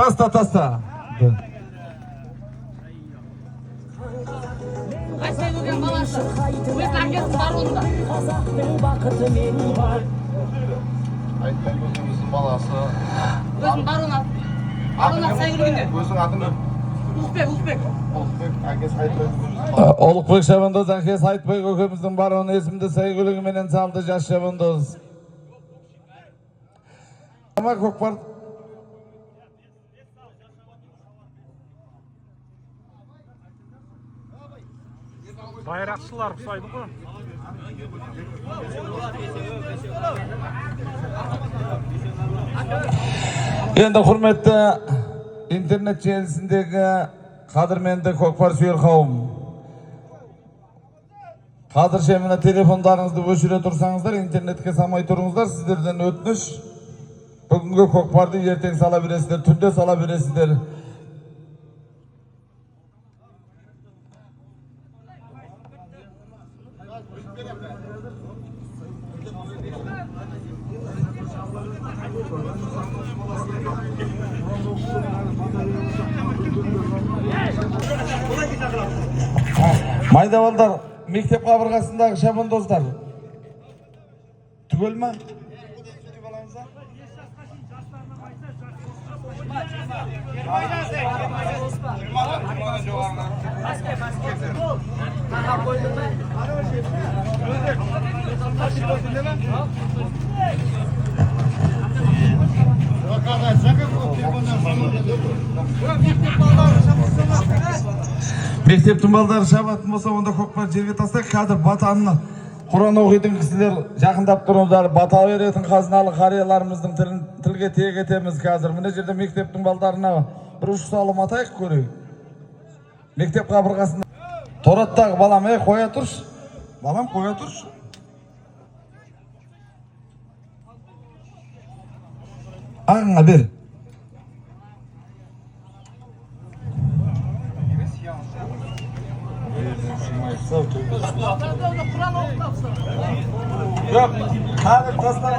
Таста, таста. Қайсай көкен баласы. Өз әкесі бар онда. Қазақтың бақыты мен бар. Айтбай көкеміздің баласы. Өзінің бароны. Барон Ақсай көргенде. Өзің атың кім? Ұлықбек, Ұлықбек. Ұлықбек, әкесі Айтбай көкеміздің баласы. Ұлықбек шабандоз, әкесі Айтбай көкеміздің бароны есімді сәйгүлігіменен салды жас шабандоз. Ама көкпар Байрақшылар ұқсайды ғой. Енді құрметті интернет желісіндегі қадірменді көкпар сүйер қауым. Қазірше мына телефондарыңызды өшіре тұрсаңыздар, интернетке салмай тұрыңыздар, сіздерден өтініш. Бүгінгі көкпарды ертең сала бересіздер, түнде сала бересіздер. Майда балдар, мектеп қабырғасындағы шабандоздар. Түгел ма? Мектептің балдары шабатын болса, онда көкпар жерге тастайық. Қазір батаны Құран оқитын кісілер жақындап тұрыңыздар. Бата беретін қазыналы қарияларымыздың тілін тілге тиек етеміз қазір. Мына жерде мектептің балдарына бір үш салым атайық, көрейік. Мектеп қабырғасында тораттағы балам, ей, қоя тұршы. Балам, қоя тұршы. Ағыңа бер. Жоқ, қазір тастап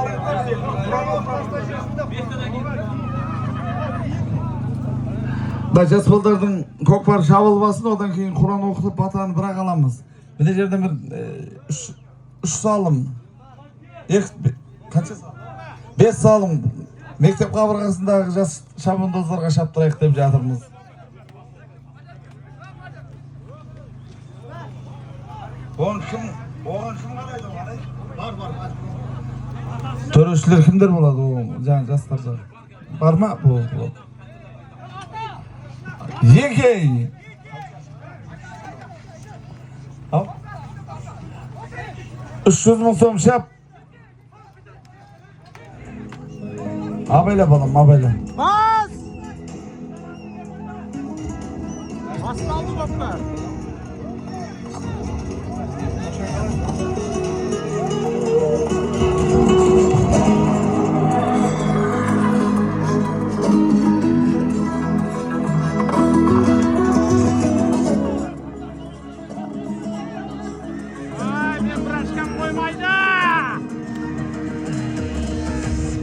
да жас балдардың көкпар шабылмасын, одан кейін Құран оқытып батаны бірақ аламыз. Мына жерден бір үш салым, екі, қанша салым? 5 салым мектеп қабырғасындағы жас шабандоздарға шаптырайық деп жатырмыз. Оған кім қарайды, оған, ей? Бар, бар. Төрешілер кімдер болады, ол жаңа жастар жағы? Бар ма? Болды, болды. Екей. Ал. 300 000 сом шап. Абайла, балам, абайла. Бас! Басталды көкпар. Ай, мен бір очкам қоймайды.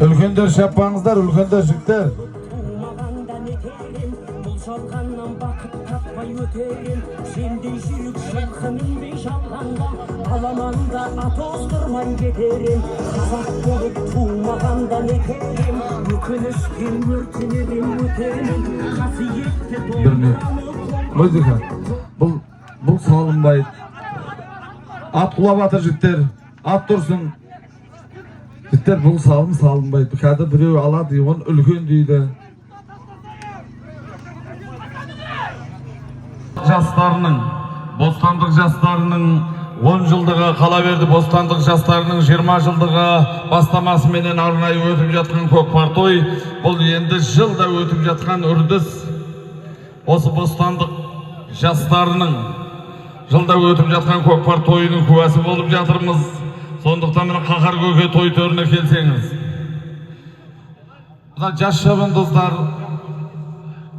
Үлкендер шаппаңыздар, үлкендер, жігіттер. Тумағанда не терем, бұл жалғаннан бақыт таппай өтерем. Сендей жүйрік жылқы мінбей жалғанда, аламанда ат оздырмай кетерем. Қазақ болып тумағанда не терем, өкініштен өртенер ем, өтемін. Қасиетті Бір минут. Музыка. Бұл салынбайды. Ат құлап жатыр, жігіттер. Ат тұрсын. Жігіттер, бұл салым салынбайды. Қазір біреу алады, оны үлкен дейді. Жастарының, бостандық жастарының 10 жылдығы, қала берді бостандық жастарының 20 жылдығы бастамасыменен арнайы өтіп жатқан көкпар той. Бұл енді жылда өтіп жатқан үрдіс. Осы бостандық жастарының жылда өтіп жатқан көкпар тойының куәсі болып жатырмыз. Сондықтан міне Қаһар көке той төріне келсеңіз. Мына жас шабандоздар,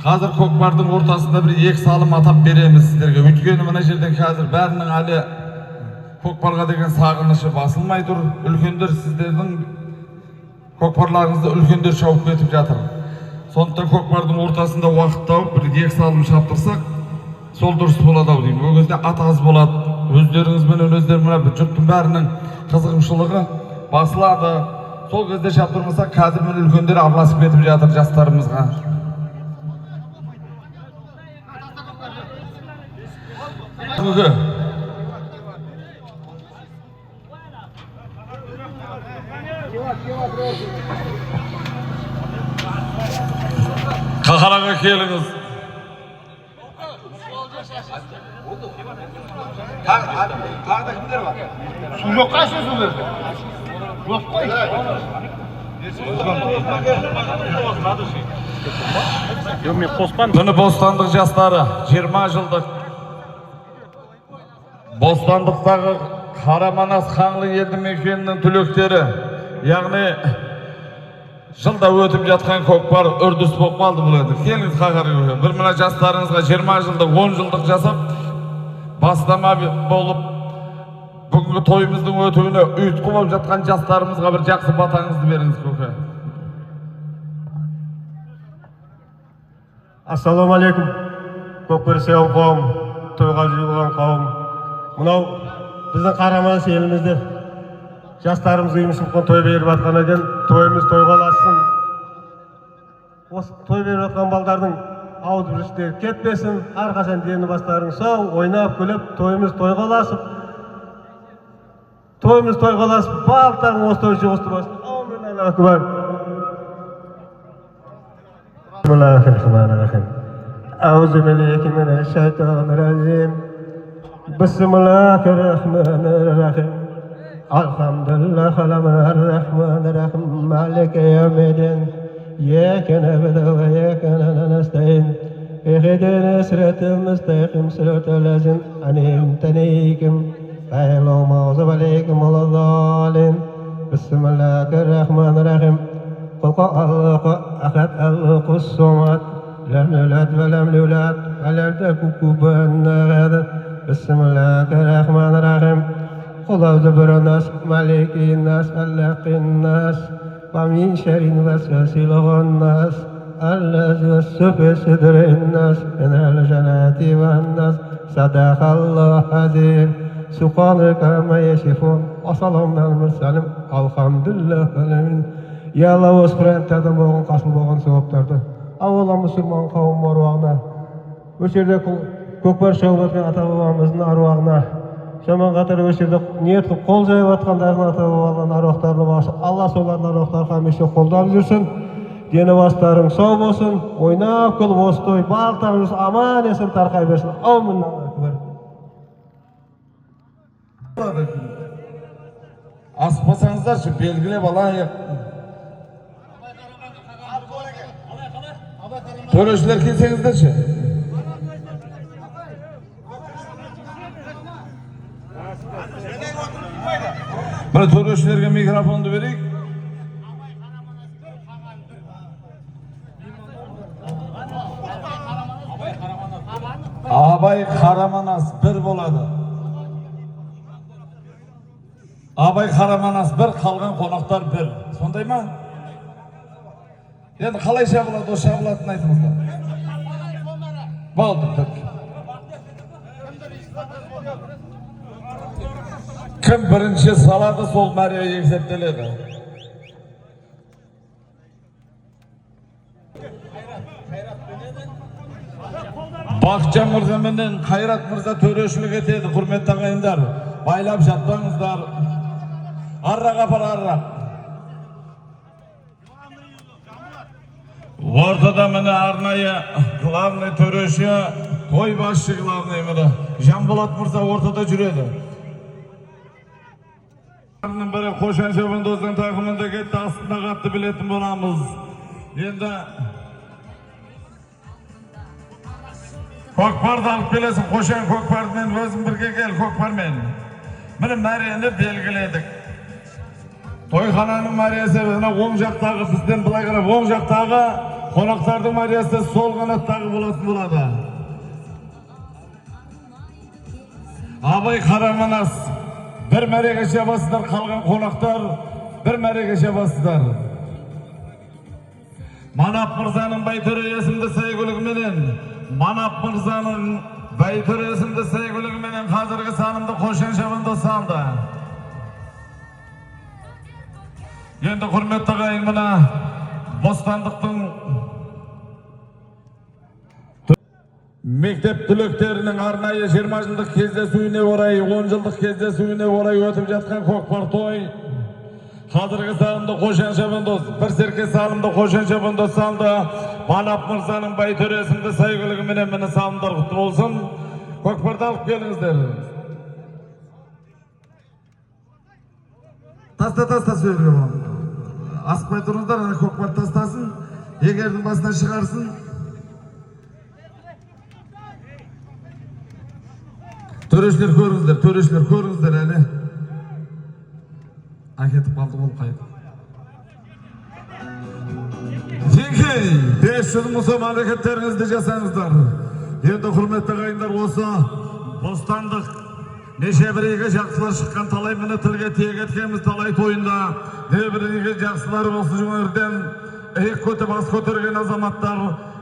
қазір көкпардың ортасында бір екі салым атап береміз сіздерге. Өйткені мына жерден қазір бәрінің әлі көкпарға деген сағынышы басылмай тұр. Үлкендер, сіздердің көкпарларыңызды үлкендер шауып кетіп жатыр. Сондықтан көкпардың ортасында уақыт тауып, бір екі салым шаптырсақ, сол дұрыс болады ау деймін. Ол кезде ат аз болады. Өздеріңізбенен өздері, мына жұрттың бәрінің қызығушылығы басылады. Сол кезде шаптырмасақ, қазір міне үлкендер араласып кетіп жатыр жастарымызға. Көке. Қақараға келіңіз. Тағы да кімдер бар? Су жоқ, қайсы су берді? Жоқ қой. Жоқ, мен қоспан. Міне, бостандық жастары 20 жылдық бостандықтағы Қараманас Қаңлы елді мекенінің түлектері, яғни жылда өтіп жатқан көкпар үрдіс болып қалды бұл енді. Келіңіз, Қаһар, бір мына жастарыңызға 20 жылдық, 10 жылдық жасап, бастама болып, бүгінгі тойымыздың өтуіне ұйытқы болып жатқан жастарымызға бір жақсы батаңызды беріңіз, көке. Ассалаумағалейкум, көкбөрі сүйген қауым, тойға жиылған қауым! Мынау біздің Қараманас елімізде жастарымыз ұйымшылықпен той беріп жатқан екен. Тойымыз тойға ұлассын, осы той беріп жатқан балдардың ауызбіршіліктері кетпесін, әрқашан дені бастарың сау, ойнап күліп, тойымыз тойға ұласып, тойымыз тойға ұласып, барлықтарың осы той жұғысты болсын. Аумин, Аллаху акбар. بسم الله الرحمن الرحيم. أعوذ بالله من الشيطان الرجيم. بسم الله الرحمن الرحيم. الحمد لله الرحمن الرحيم، مالك يوم الدين، إياك نعبد وإياك نستعين، اهدنا الصراط المستقيم، صراط الذين أنعمت عليهم، غير المغضوب عليهم ولا الضالين. بسم الله الرحمن الرحيم. قل هو الله أحد، الله الصمد، لم يلد ولم يولد ولم يكن كفوا أحد. بسم الله الرحمن الرحيم. قل أعوذ برب الناس، ملك الناس، فلق الناس، ومن شر الوسواس الخناس، الذي يوسوس في صدور الناس، من الجنة والناس. صدق الله العظيم. سبحان ربك عما يصفون وسلام على المرسلين، الحمد لله العالمين. Я Алла, осы Құран болған қасыл болған сауаптарды ауала мұсылман қауым аруағына, осы жерде көкпар шауып жатқан ата бабамыздың аруағына, сонымен қатар осы жерде ниет қылып қол жайып жатқандардың ата бабаларының аруақтарына бағыштап, Алла солардың аруақтарын хәмише қолдап жүрсін. Дені бастарың сау болсын, ойнап күліп осы той барлықтарыңыз аман есен тарқай берсін. Аумин. Акбар. Асықпасаңыздаршы, белгілеп алайық. Төрешілер, келсеңіздерші. Міне, төрешілерге микрофонды берейік. Абай, Қараманас бір болады. Абай, Қараманас бір, қалған қонақтар бір. Сондай ма? Енді қалай шабылады, ол шабылатынын айтыңыздар. Болды, бітті. Кім бірінші салады, сол мәре есептеледі. Бақытжан мырза менен Қайрат мырза төрешілік етеді, құрметті ағайындар. Байлап жатпаңыздар. Арырақ апар, арырақ. Ортада, міне, арнайы главный төреші, той басшы главный, міне, Жанболат мырза ортада жүреді. Бірі Қошан шабандоздың тақымында кетті, астында қатты білетін боламыз. Енді көкпарды алып келесің, Қошан, көкпармен өзің бірге кел, көкпармен. Міне, мәрені белгіледік. Тойхананың мәресі мына оң жақтағы, бізден былай қарап оң жақтағы, қонақтардың мәресі сол қанаттағы болатын болады. Абай, Қараманас бір мәреге шабасыздар, қалған қонақтар бір мәреге шабасыздар. Манап мырзаның Байтөре есімді сәйгүлігіменен, Манап мырзаның Байтөре есімді сәйгүлігіменен қазіргі салымды Қошен шабандоз салды. Енді, құрметті ағайын, мына Бостандықтың мектеп түлектерінің арнайы 20 жылдық кездесуіне орай, 10 жылдық кездесуіне орай өтіп жатқан көкпар той. Қазіргі салымды Қошан шабандоз, бір серке салымды Қошан шабандоз салды. Манап мырзаның Байтөре есімді сәйгүлігіменен. Міне, салымдар құтты болсын. Көкпарды алып келіңіздер. Таста, таста, сөйлеу. Асықпай тұрыңыздар, ана көкпар тастасын, егердің басына шығарсын. Төрешілер, көріңіздер, төрешілер, көріңіздер әлі. Әкетіп қалды ол қайда. Жеңкей, 500 мың сом, әрекеттеріңізді жасаңыздар. Енді, құрметті ағайындар, осы Бостандық неше бір игі жақсылар шыққан, талай, міне, тілге тиек еткенбіз талай тойында. Небір игі жақсылар осы өңірден иық көтеріп, бас көтерген азаматтар,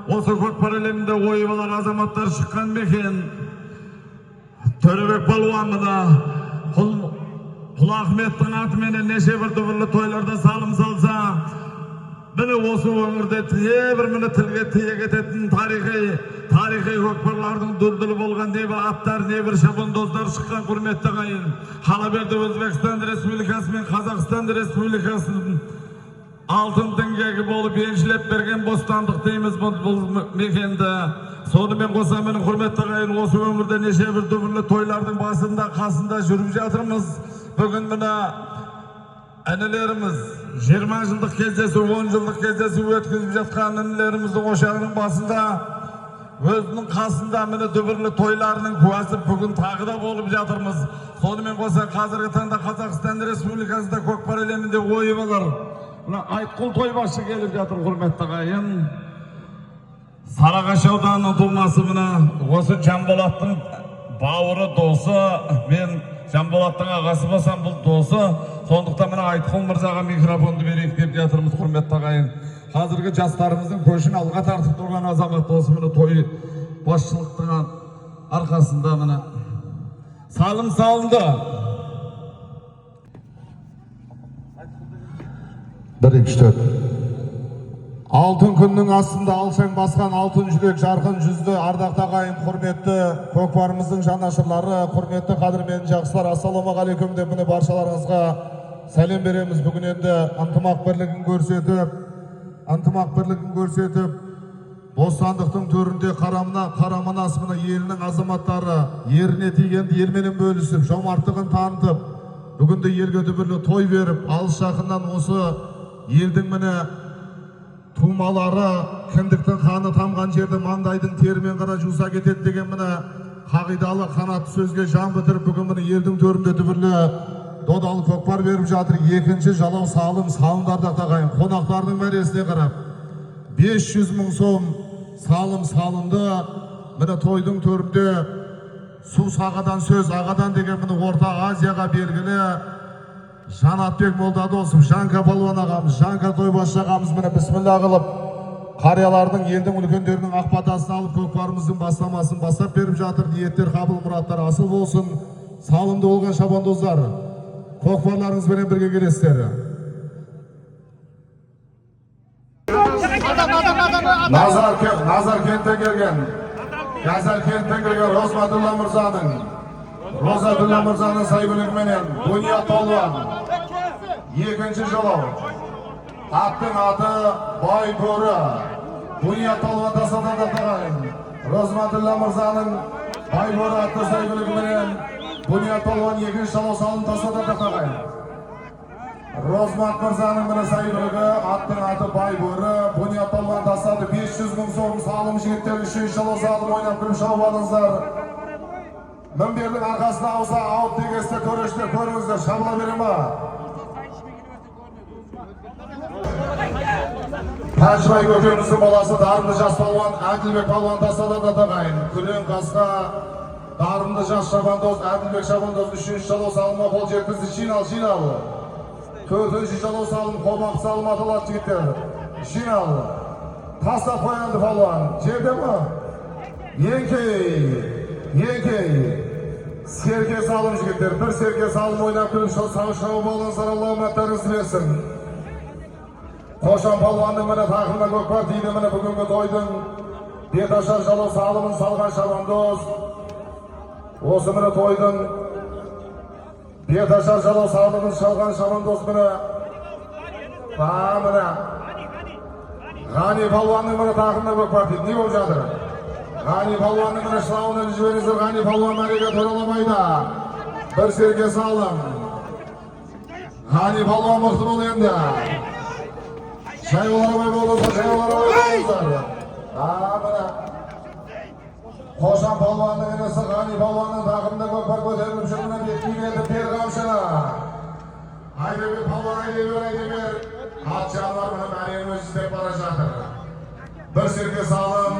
осы көкпар әлемінде ойып алар азаматтар шыққан мекен. Төребек балуан, мына Құл Ахметтің атыменен неше бір дүбірлі тойларда салым салса, міне, осы өңірде небір, міне, тілге тиек ететін тарихи көкпарлардың дүлдүлі болған небір аттар, небір шабандоздар шыққан, құрметті ағайын. Қала берді Өзбекстан Республикасы мен Қазақстан Республикасының алтын діңгегі болып еншілеп берген Бостандық дейміз бұл мекенді. Сонымен қоса, міне, құрметті ағайын, осы өңірде неше бір дүбірлі тойлардың басында, қасында жүріп жатырмыз. Бүгін, міне, інілеріміз 20 жылдық кездесу, 10 жылдық кездесу өткізіп жатқан інілеріміздің ошағының басында, өзінің қасында, міне, дүбірлі тойларының куәсі бүгін тағы да болып жатырмыз. Сонымен қоса, қазіргі таңда Қазақстан Республикасында көкпар әлемінде ойып алар мына Айтқұл тойбасшы келіп жатыр, құрметті ағайын. Сарыағаш ауданының тумасы, мына осы Жанболаттың бауыры, досы. Мен Жанболаттың ағасы болсам, бұл досы. Сондықтан, мына Айтқұл мырзаға микрофонды берейік деп жатырмыз, құрметті ағайын. Қазіргі жастарымыздың көшін алға тартып тұрған азамат осы, міне, той басшылықтың арқасында, міне, салым салынды. Бір, екі, үш, төрт. Алтын күннің астында алшаң басқан алтын жүрек, жарқын жүзді ардақты ағайын, құрметті көкпарымыздың жанашырлары, құрметті қадірменді жақсылар, ассалаумағалейкум деп, міне, баршаларыңызға сәлем береміз. Бүгін енді ынтымақ бірлігін көрсетіп, ынтымақ бірлігін көрсетіп, Бостандықтың төрінде қарамына Қараманас, мына елінің азаматтары еріне тигенді елменен бөлісіп, жомарттығын танытып, бүгінде елге дүбірлі той беріп, алыс жақыннан осы елдің, міне, тумалары, кіндіктің қаны тамған жерді маңдайдың терімен ғана жуса кетеді деген, міне, қағидалы қанатты сөзге жан бітіріп, бүгін, міне, елдің төрінде дүбірлі додалы көкпар беріп жатыр. Екінші жалау салым салынды, ардақты ағайын. Қонақтардың мәресіне қарап 500 мың сом салым салынды. Міне, тойдың төрінде су сағадан, сөз ағадан деген, міне, Орта Азияға белгілі Жанатбек Молдадосов, Жанка палуан ағамыз, Жанка тойбашы ағамыз, міне, бісміллә қылып, қариялардың, елдің үлкендерінің ақ батасын алып, көкпарымыздың бастамасын бастап беріп жатыр. Ниеттер қабыл, мұраттар асыл болсын. Салымды болған шабандоздар көкпарларыңызбенен бірге келесіздер. Назаркенттен келген, Газаркенттен келген Розматулла мырзаның, Розатулла мырзаның сәйгүлігіменен Буният палуан. Екінші жалау. Аттың аты Байбөрі. Буният палуан тастады, ағайын. Розматулла мырзаның Байбөрі атты сәйгүлігіменен Буният палуан екінші жалау салым тастады, ағайын. Розмат мырзаның, міне, сәйгүлігі, аттың аты Байбөрі. Буният палуан тастады. 500 мың сом салым, жігіттер, үшінші жалау салым, ойнап күліп шауып алыңыздар. Мінбердің арқасына ауса ауып дегесті, төрешілер, көріңіздер, шабыла бере ма? Тәжібай көкеміздің баласы, дарынды жас палуан Әділбек палуан тастады, ағайын. Күрең қасқа дарынды жас шабандоз Әділбек шабандоз үшінші жалау салымға қол жеткізді. Жинал, жинал. Төртінші жалау салым, қомақты салым аталады, жігіттер. Жинал. Тастап қой енді, палуан. Жерде ма? Еңкей, еңкей. Серке салым, жігіттер. Бір серке салым ойнап күліп шауып алыңыздар, Алла үміттарыңызды берсін. Қошан палуанның міне тақымына көкпар тиді, міне бүгінгі тойдың беташар жалау салымын салған шабандоз. Осы міне тойдың беташар жалау салымын салған шабандоз міне. Міне. Ғани палуанның міне тақымына көкпар тиді. Не болып жатыр? Ғани палуанның міне шылауын іліп жіберіңіздер. Ғани палуан мәреге төреламайды. Бір серке салым. Ғани палуан, мықты бол енді. Жайулар абай болыңыздар, жайулар абай болыңыздар. Міне. Қошан палуанның інісі Ғани палуанның тақымында көкпар көтеріліп жүр, міне бетке кетіп бер қамшыны. Айда бер, палуан, айда бер, айда бер. Ат жануар міне мәрені өзі іздеп бара жатыр. Бір серке салым.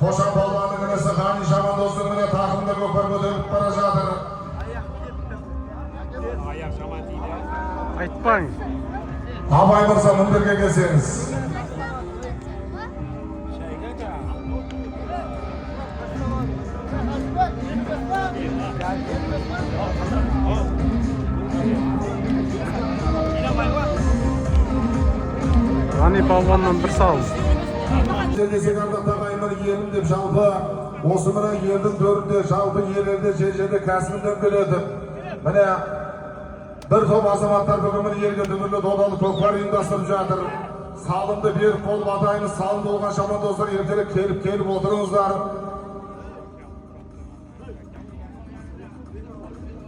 Қошан палуанның інісі Ғани шабандоздың міне тақымында көкпар көтеріліп бара жатыр. Аяқ жаман тиді. Айтпаңыз. Абай мырза, мінберге келсеңіз. Ғани палуаннан бір салым. Десек, ардақты ағайын, елім деп жалпы осы міне елдің төрінде, жалпы ел-елде, жер-жерде кәсібін дөңгелетіп, міне бір топ азаматтар бүгін міне елге дүбірлі додалы көкпар ұйымдастырып жатыр. Салымды беріп болып атаймыз. Салым болған шабандоздар, ертерек келіп келіп отырыңыздар.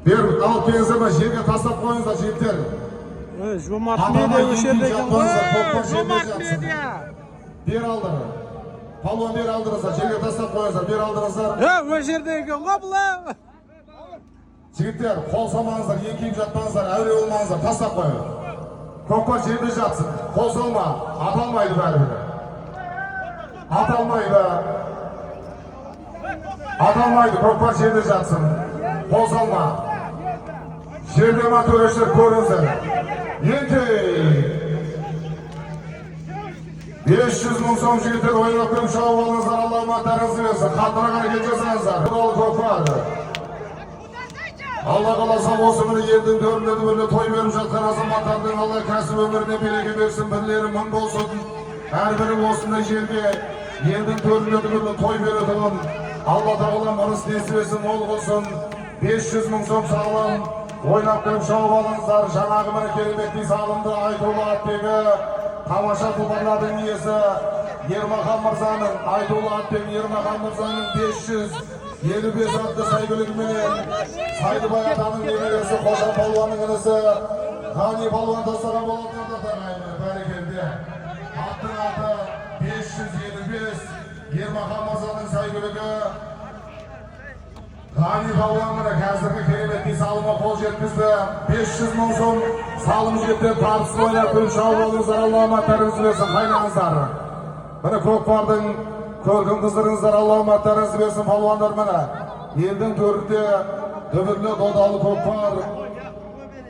Беріп алып келіңіздер ме, жерге тастап қойыңыздар, жігіттер. Жомарт Атамай медиа осы жерде еңкейіп екен ғой. жатпаңыздар, көкпар жерде Жомарт жатсын. медиа. Бер алдыр. Палуан, бер алдырыңыздар, жерге тастап қойыңыздар, бер алдырыңыздар. Ол жерде екен ғой бұл. Жігіттер, қол салмаңыздар, еңкейіп жатпаңыздар, әуре болмаңыздар, тастап қойың. Көкпар жерде жатсын, қол салма, ата алмайды бәрібір. Ата алмайды. Ата алмайды, көкпар жерде жатсын. Қол салма. Жерде ма, төрешілер, көріңіздер. Еңкей. 500 мың сом, жігіттер, ойнап күліп шауып алыңыздар, Алла үміттарыңызды берсін. Қаттырақ әрекет жасаңыздар. Көкпар. Алла қаласа, осы міне елдің төрінде дүбірлі той беріп жатқан азаматтардың Алла кәсіп өміріне береке берсін, бірлері мың болсын. Әрбірі осындай жерге елдің төрінде дүбірлі той беретұғын Алла тағала ырыс несібесін мол қылсын. 500 мың сом салым, ойнап күліп шауып алыңыздар. Жаңағы міне кереметтей салымды айтулы атбегі, тамаша тұлпарлардың иесі Ермахан мырзаның, айтулы атбегі Ермахан мырзаның 555 атты сәйгүлігіменен Сайдыбай атаның немересі, Қожан палуанның інісі Ғани палуан тастаған болатын. Ардақ, бәрекелді. Аттың аты 555, Ермахан мырзаның сәйгүлігі Ғани палуан міне қазіргі кереметтей салымға қол жеткізді. 500 мың сом салым, жігіттер, тартысып ойнап күліп шауып алыңыздар, Алла аматтарыңызды берсін, қайнаңыздар. Міне көкпардың көркін қыздырыңыздар, Алла аматтарыңызды берсін, палуандар, міне. Елдің төрінде дүбірлі додалы көкпар.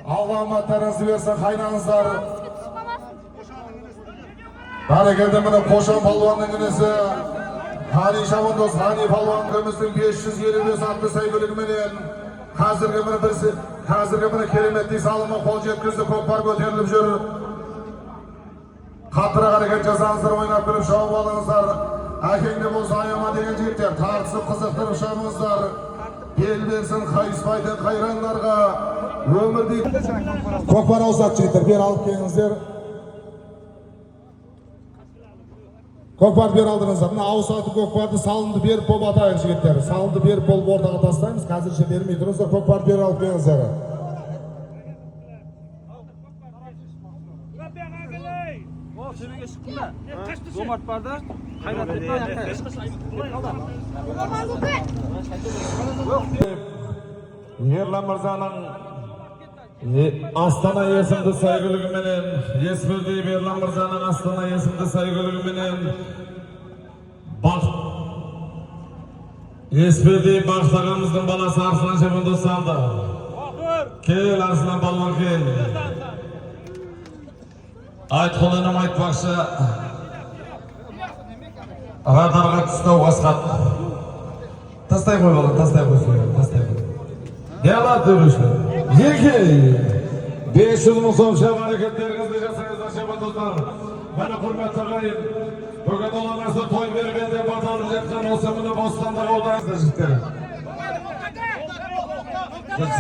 Алла аматтарыңызды берсін, қайнаңыздар. Бәрекелді, міне Қошан палуанның інісі Ғани шабандоз Ғани палуан күмістің 555 атты сәйгүлігіменен қазіргі міне бір қазіргі міне кереметтей салымға қол жеткізді. Көкпар көтеріліп жүр. Қаттырақ әрекет жасаңыздар, ойнап күліп шауып алыңыздар. Әкеңде болса аяма деген, жігіттер, тартысып қызықтырып шабыңыздар. Бел берсін қайыспайтын қайрандарға өмірде. Көкпар ауысады, жігіттер, бері алып келіңіздер. Көкпар бері алдыңыздар. Мына ауысатын көкпарды салымды беріп болып атайық, жігіттер. Салымды беріп болып ортаға тастаймыз. Қазірше бермей тұрыңыздар. Көкпар бері алып келіңіздер. Төбеге шықтым да. Жомарт бар да. Қайрат кетті аяққа. Ерлан мырзаның Астана есімді сәйгүлігіменен, Есбердиев Ерлан мырзаның Астана есімді сәйгүлігіменен Бақыт Есбердиев Бақыт ағамыздың баласы Арслан шабандоз салды. Кел, Арслан балуан, кел. Айтқұл інім айтпақшы. Радарға түсті Асхат. Тастай қой, балам, тастай қой, сөйлем, тастай қой. Не алады төрешілер? Екі. 500 мың сом. Шап әрекеттеріңізді жасаңыздар, шабандоздар. Міне, құрметті ағайын, бүгін ұлан той берген деп аталып жатқан осы, міне, Бостандық ауданы жігіттер.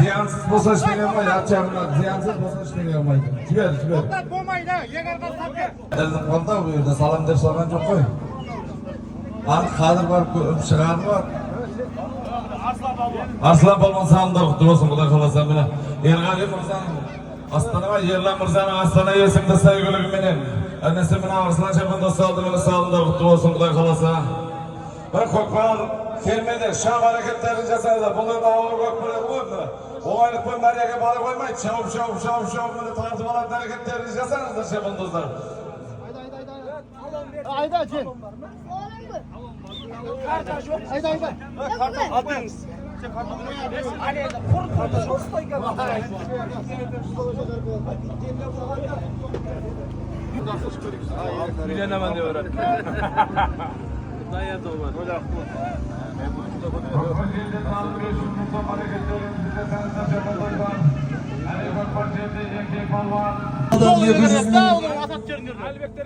Зиянсыз болса, ештеңе алмайды, ат жағынан зиянсыз болса, ештеңе алмайды. Жібер, жібер. Болмайды, екі арқасы тап. Ілініп қалды бұл жерде, салам деп салған жоқ қой. Ар қазір барып көріп шығарды бар. Арслан палуан, салымдар құтты болсын, құдай қаласа, міне. Ерғали мырзаның Астанаға, Ерлан мырзаның Астана есімді сәйгүлігіменен. Інісі, міне, Арслан шабандоз салды, міне, салымдар құтты болсын, құдай қаласа. Бір көкпар келмеді, шап әрекеттерін жасайды. Бұл енді ауыр көкпар еді ғой, міне. Оңайлықпен мәреге бара қоймайды. Шауып, шауып, шауып, шауып, міне, тартып алатын әрекеттерін жасаңыздар, шабандоздар. Айда, жен. Айда, айда. Алдыңыз. Үйленемін деп öğretті. Даяды olmadı. Көкпар жерде салып 500 мың сом әрекеттерін жасаңыздар, шабандоздар. Әне, көкпар жерде екі палуан. 200 мың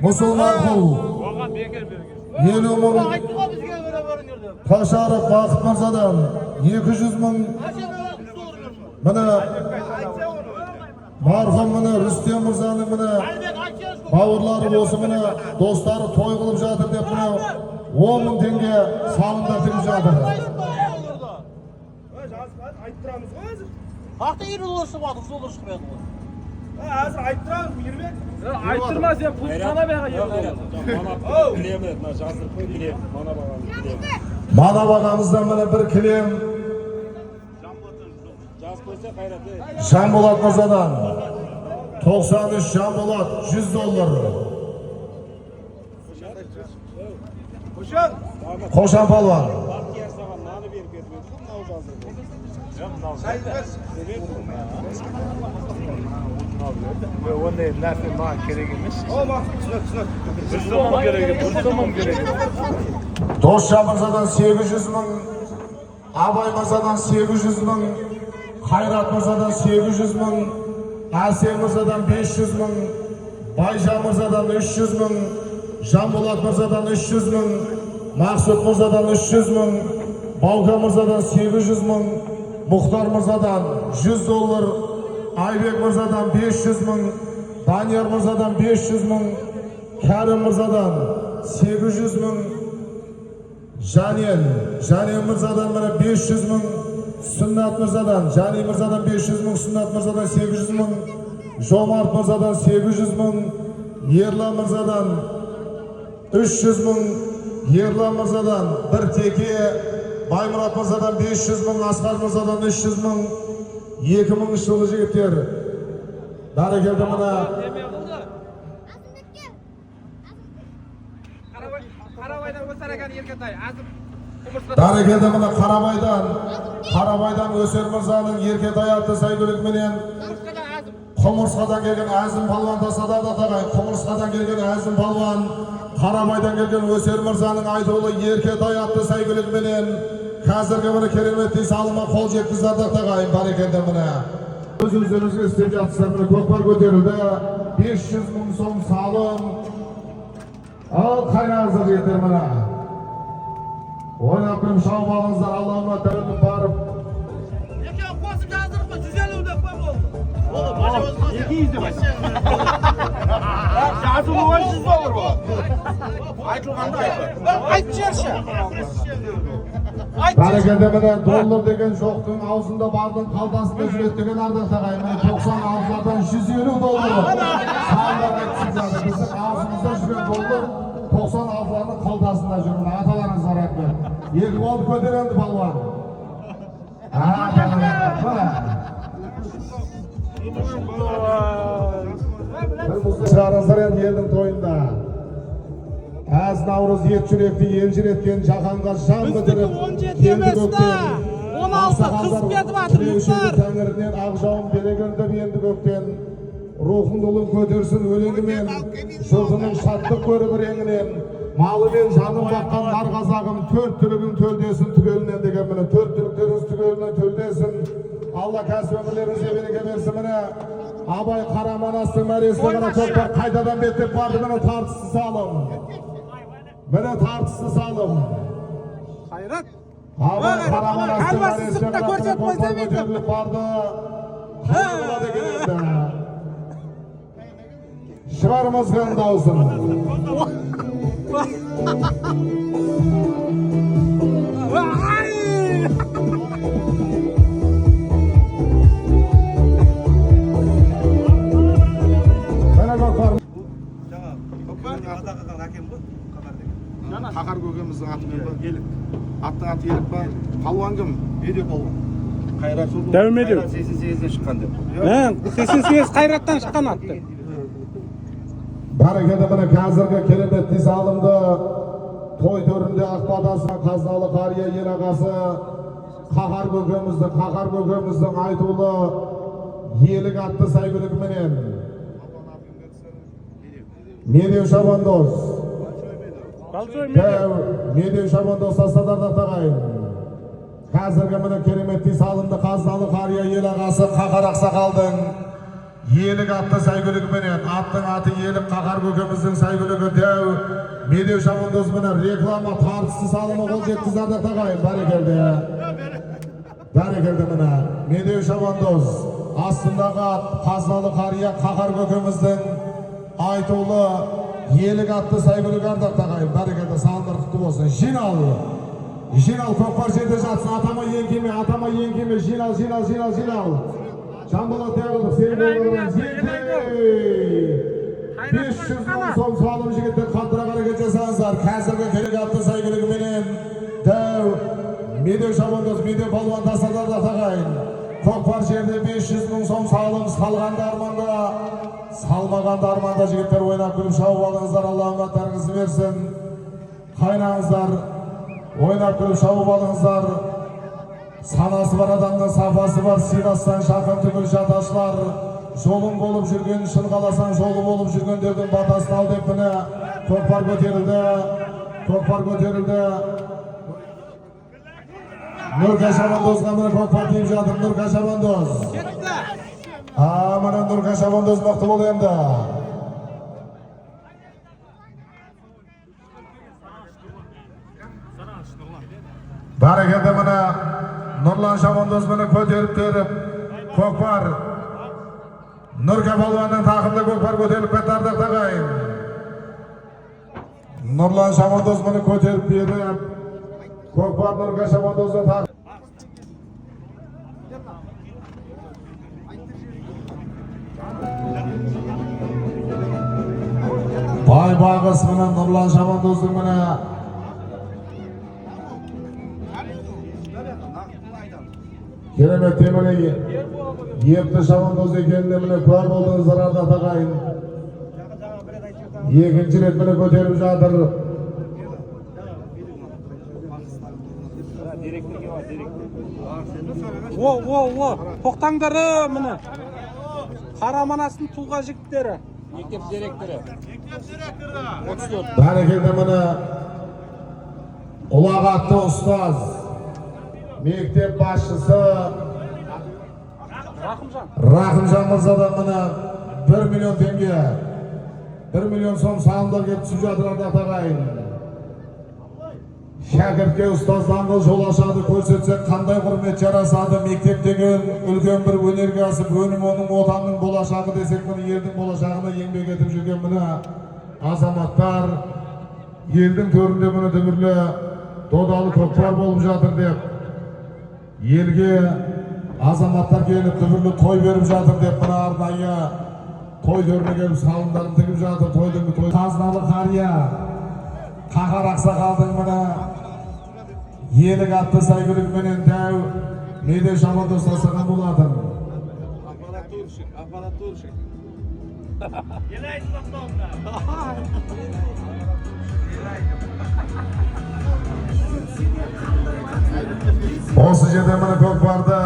Мұсылман құл 50 мың. Қашаров Бақыт мырзадан 200 мың. Міне, марқұм, міне, Рүстем мырзаның, міне, бауырлары осы, міне, достары той қылып жатыр деп, міне, 10 мың теңге салымдар тігіп жатыр. Айтып тұрамыз ғой қазір. Хақты 50 доллар шығып жатыр, 100 доллар шығып жатыр ғой. Қазір айтып тұрамыз, Мейірбек. Айттырма сен, пұл сана бияға 50 доллар. Манап ағамыздан, міне, бір кілем. Жанболат мырзадан 93 Жанболат 100 доллар. Қошан. Қошан палуан. Шай бер. Ондай нәрсе маған керек емес. О, мақұл, түсінік, түсінік. Бір сомым керек, бір сомым керек. Досжан мырзадан 800 мың, Абай мырзадан 800 мың, Қайрат мырзадан 800 мың, Әсел мырзадан 500 мың, Байжан мырзадан 300 мың, Жанболат мырзадан 300 мың, Мақсұт мырзадан 300 мың, Баука мырзадан 800 мың, Мұхтар мырзадан 100 доллар, Айбек мырзадан 500 мың, Данияр мырзадан 500 мың, Кәрім мырзадан 800 мың, Жанел, Жанел мырзадан, міне, 500 мың, Сүннат мырзадан, Жани мырзадан 500 мың, Сүннат мырзадан 800 мың, Жомарт мырзадан 800 мың, Ерлан мырзадан 300 мың, Ерлан мырзадан бір теке, Баймұрат мырзадан 500 мың, Асқар мырзадан 300 мың, 2000 жылғы жігіттер. Бәрекелді, мына. Неме қылды? Қарабайдан өсер екен Еркетай. Әзім құмырсқа. Бәрекелді, мына, Қарабайдан, Қарабайдан Өсер мырзаның Еркетай атты сәйгүлігіменен Құмырсқадан Әзім. Құмырсқадан келген Әзім палуан тастады ағай. Құмырсқадан келген Әзім палуан, Қарабайдан келген Өсер мырзаның айтулы Еркетай атты сәйгүлігіменен қазіргі, міне, кереметтей салымға қол жеткізді, ардақты ағайын, бәрекелді, міне. Өз өздеріңізге істеп жатсыздар, міне, көкпар көтерілді. 500 мың сом салым. Ал қайраңыздар, жігіттер, міне. Ойнап күліп шауып алыңыздар, Аллахыма тәуелдіп барып. Екеуін қосып жаздырып қой, 150 деп қой, болды. 200 деп айт. Жазылуы 100 доллар болады. Айтылғанда айт. Айтып жіберші. Бәрекелді, міне, доллар деген жоқтың аузында, бардың қалтасында жүреді деген, ардақты ағайын, міне, 96-лардан 150 доллар салымдар айтысып жатыр. Біздің аузымызда жүрген доллар 96-лардың қалтасында жүр, міне, аталарыңызға рахмет. Екі қолды көтер енді, палуан. А, міне. Шығарыңыздар енді елдің тойында. Әз Наурыз ет жүректі елжіреткен, жаһанға жан бітіріп, 17 емес та, 16 қызып кетіп жатыр, Мұхтар. Тәңірінен ақ жауын береген деп енді көктен, рухың ұлын көтерсін өлеңімен, жұртының шаттық көріп реңінен. Малы мен жанын баққан нар қазағым, төрт түлігің төлдесін түгелінен деген, міне, төрт түліктеріңіз түгелінен төлдесін. Алла кәсіп өмірлеріңізге береке берсін. Міне, Абай Қараманастың мәресіне ғана көкпар қайтадан беттеп барды. Міне, тартысты салым. Міне, тартысты салым. Қайрат. Абай Қараманастың Кәлбасын мәресіне сыртта ғана көрсетіп көкпар қойса бүйтіп. көтеріліп барды. Қалай болады екен енді? Шығармызған даусын. Ай! Міне, көкпар. Жаңа әкем ғой, Қақар деген. Қақар көкеміздің атымен ба? Елік. Аттың аты Елік па? Палуан кім? Медеу палуан. Қайрат. Дәу Медеу. Қайрат 88-ден шыққан деп. 88 Қайраттан шыққан ат деп. Бәрекелді, міне, қазіргі керемет салымды той төрінде ақ батасы қазыналы қария ел ағасы Қаһар көкеміздің айтулы Елік атты сәйгүлігіменен Медеу шабандоз. Большой Медеу. Дәу Медеу шабандоз тастады, ардақты ағайын. Қазіргі, міне, кереметтей салымды қазыналы қария ел ағасы Қаһар ақсақалдың Елік атты сәйгүлігіменен, аттың аты Елік, Қаһар көкеміздің сәйгүлігі дәу Медеу шабандоз, міне, реклама тартысты салымы қол жеткізді, ардақты ағайын. Бәрекелді, бәрекелді, міне, Медеу шабандоз астындағы ат қазыналы қария Қаһар көкеміздің айтулы Елік атты сәйгүлігі, ардақты ағайын. Бәрекелді, салымдар құтты болсын. Жинал, жинал, көкпар жерде жатсын, атама еңкеме, атама еңкеме, жинал, жинал, жинал, жинал. Жанболат Яғылов, серік. 500 000 сом салым, жігіттер, қаттырақ әрекет жасаңыздар. Қазіргі Керек атты сәйгүлігіменен дәу Медеу шабандоз, Медеу палуан тастады, ардақты ағайын. Көкпар жерде 500 000 сом салым, салғанда арманда, салмағанда арманда, жігіттер, ойнап күліп шауып алыңыздар, Алла үміттарыңызды берсін. Қайнаңыздар, ойнап күліп шауып алыңыздар. Санасы бар адамның сапасы бар, сыйлассаң жақын түгіл жат ашылар. Жолың болып жүрген, шын қаласаң жолы болып жүргендердің батасын ал деп, міне, көкпар көтерілді. Көкпар көтерілді. Нұрка шабандозға, міне, көкпар тиіп жатыр, Нұрка шабандоз. Кетті. А, міне, Нұрка шабандоз мықты бол енді. Бәрекелді, міне, Нұрлан шабандоз, міне, көтеріп теріп, көкпар Нұрка палуанның тақымда көкпар көтеріліп кетті, ардақты ағайын. Нұрлан шабандоз, міне, көтеріп беріп, көкпар Нұрка шабандоздың тақым. Бай бағыс, міне, Нұрлан шабандоздың, міне, керемет темірге епті шабандоз екеніне, міне, куә болдыңыздар, ардақты ағайын. Екінші рет, міне, көтеріп жатыр. О, о, о, тоқтаңдар, міне. Қараманастың тұлға жігіттері. Мектеп директоры. Бәрекелді, міне, ұлағатты ұстаз, мектеп басшысы Рахымжан. Рахымжан мырзадан, міне, 1 миллион теңге, 1 миллион сом салымдар келіп түсіп жатыр, ардақты ағайын. Шәкіртке ұстаз даңғыл жол ашады, көрсетсе қандай құрмет жарасады. Мектеп деген үлкен бір өнеркәсіп өнім, оның отанның болашағы десек, міне, елдің болашағына еңбек етіп жүрген, міне, азаматтар елдің төрінде, міне, дүбірлі додалы көкпар болып жатыр деп, елге азаматтар келіп дүбірлі той беріп жатыр деп, мына арнайы той төріне келіп салымдарын тігіп жатыр. Тойдың той қазыналы қария Қаһар ақсақалдың, міне, Елік атты сәйгүлігіменен дәу Медеу шабандоз тастаған болатын. Аппаратурщик, аппаратурщик. Осы жерде, міне, көкпарды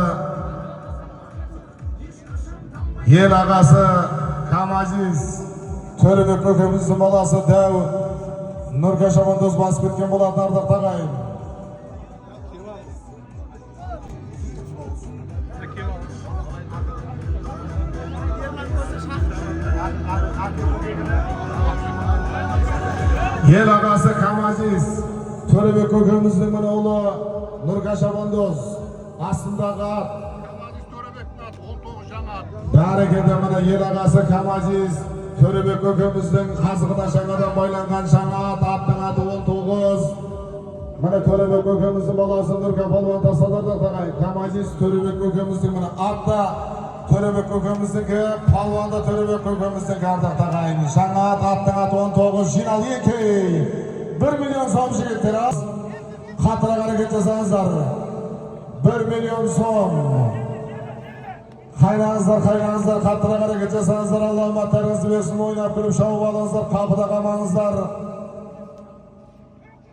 ел ағасы Камазиз Төребек көкеміздің баласы дәу Нұрка шабандоз басып кеткен болатын, ардақты ағайын. Ел ағасы Камазиз Төребек көкеміздің міне ұлы Нұрка шабандоз, астындағы ат. Бәрекелді, міне, ел ағасы Камазиз Төребек көкеміздің қазығына жаңадан байланған жаңа ат, аттың аты 19. Міне, Төребек көкеміздің баласы Нұрка палуан тастады, ардақты ағайын. Камазиз Төребек көкеміздің, міне, ат та Төребек көкеміздікі, палуан да Төребек көкеміздікі, ардақты ағайын. Жаңа ат, аттың аты 19. Жинал, еңкей. 1 миллион сом, жігіттер. Қаттырақ әрекет жасаңыздар. 1 миллион сом. Қайнаңыздар, қайнаңыздар, қаттырақ әрекет жасаңыздар. Алла аматтарыңызды берсін, ойнап күліп шауып алыңыздар, қапыда қалмаңыздар.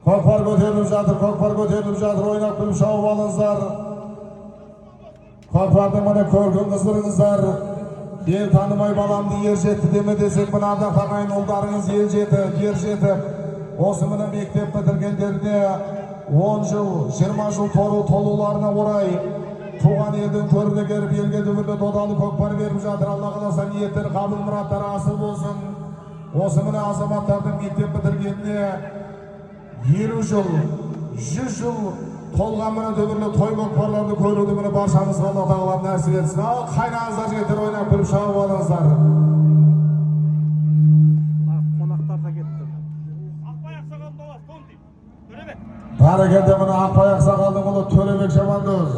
Көкпар көтеріліп жатыр, көкпар көтеріліп жатыр, ойнап күліп шауып алыңыздар. Көкпардың, міне, көркін қыздырыңыздар. Ел танымай баламды ер жетті деме десек, мына, ардақты ағайын, ұлдарыңыз ел жетіп, ер жетіп, осы, міне, мектеп бітіргендеріне 10 жыл, 20 жыл толуларына орай туған елдің төріне келіп, елге дүбірлі додалы көкпар беріп жатыр. Алла қаласа, ниеттері қабыл, мұраттары асыл болсын. Осы, міне, азаматтардың мектеп бітіргеніне 50 жыл, 100 жыл толған, міне, дүбірлі той көкпарларды көруді, міне, баршамызға Алла Тағала нәсіп етсін. Ал қайнаңыздар, жігіттер, ойнап күліп шауып алыңыздар. Қонақтар да кетті. Бәрекелді, міне, Ақбай ақсақалдың ұлы Төлебек шабандоз.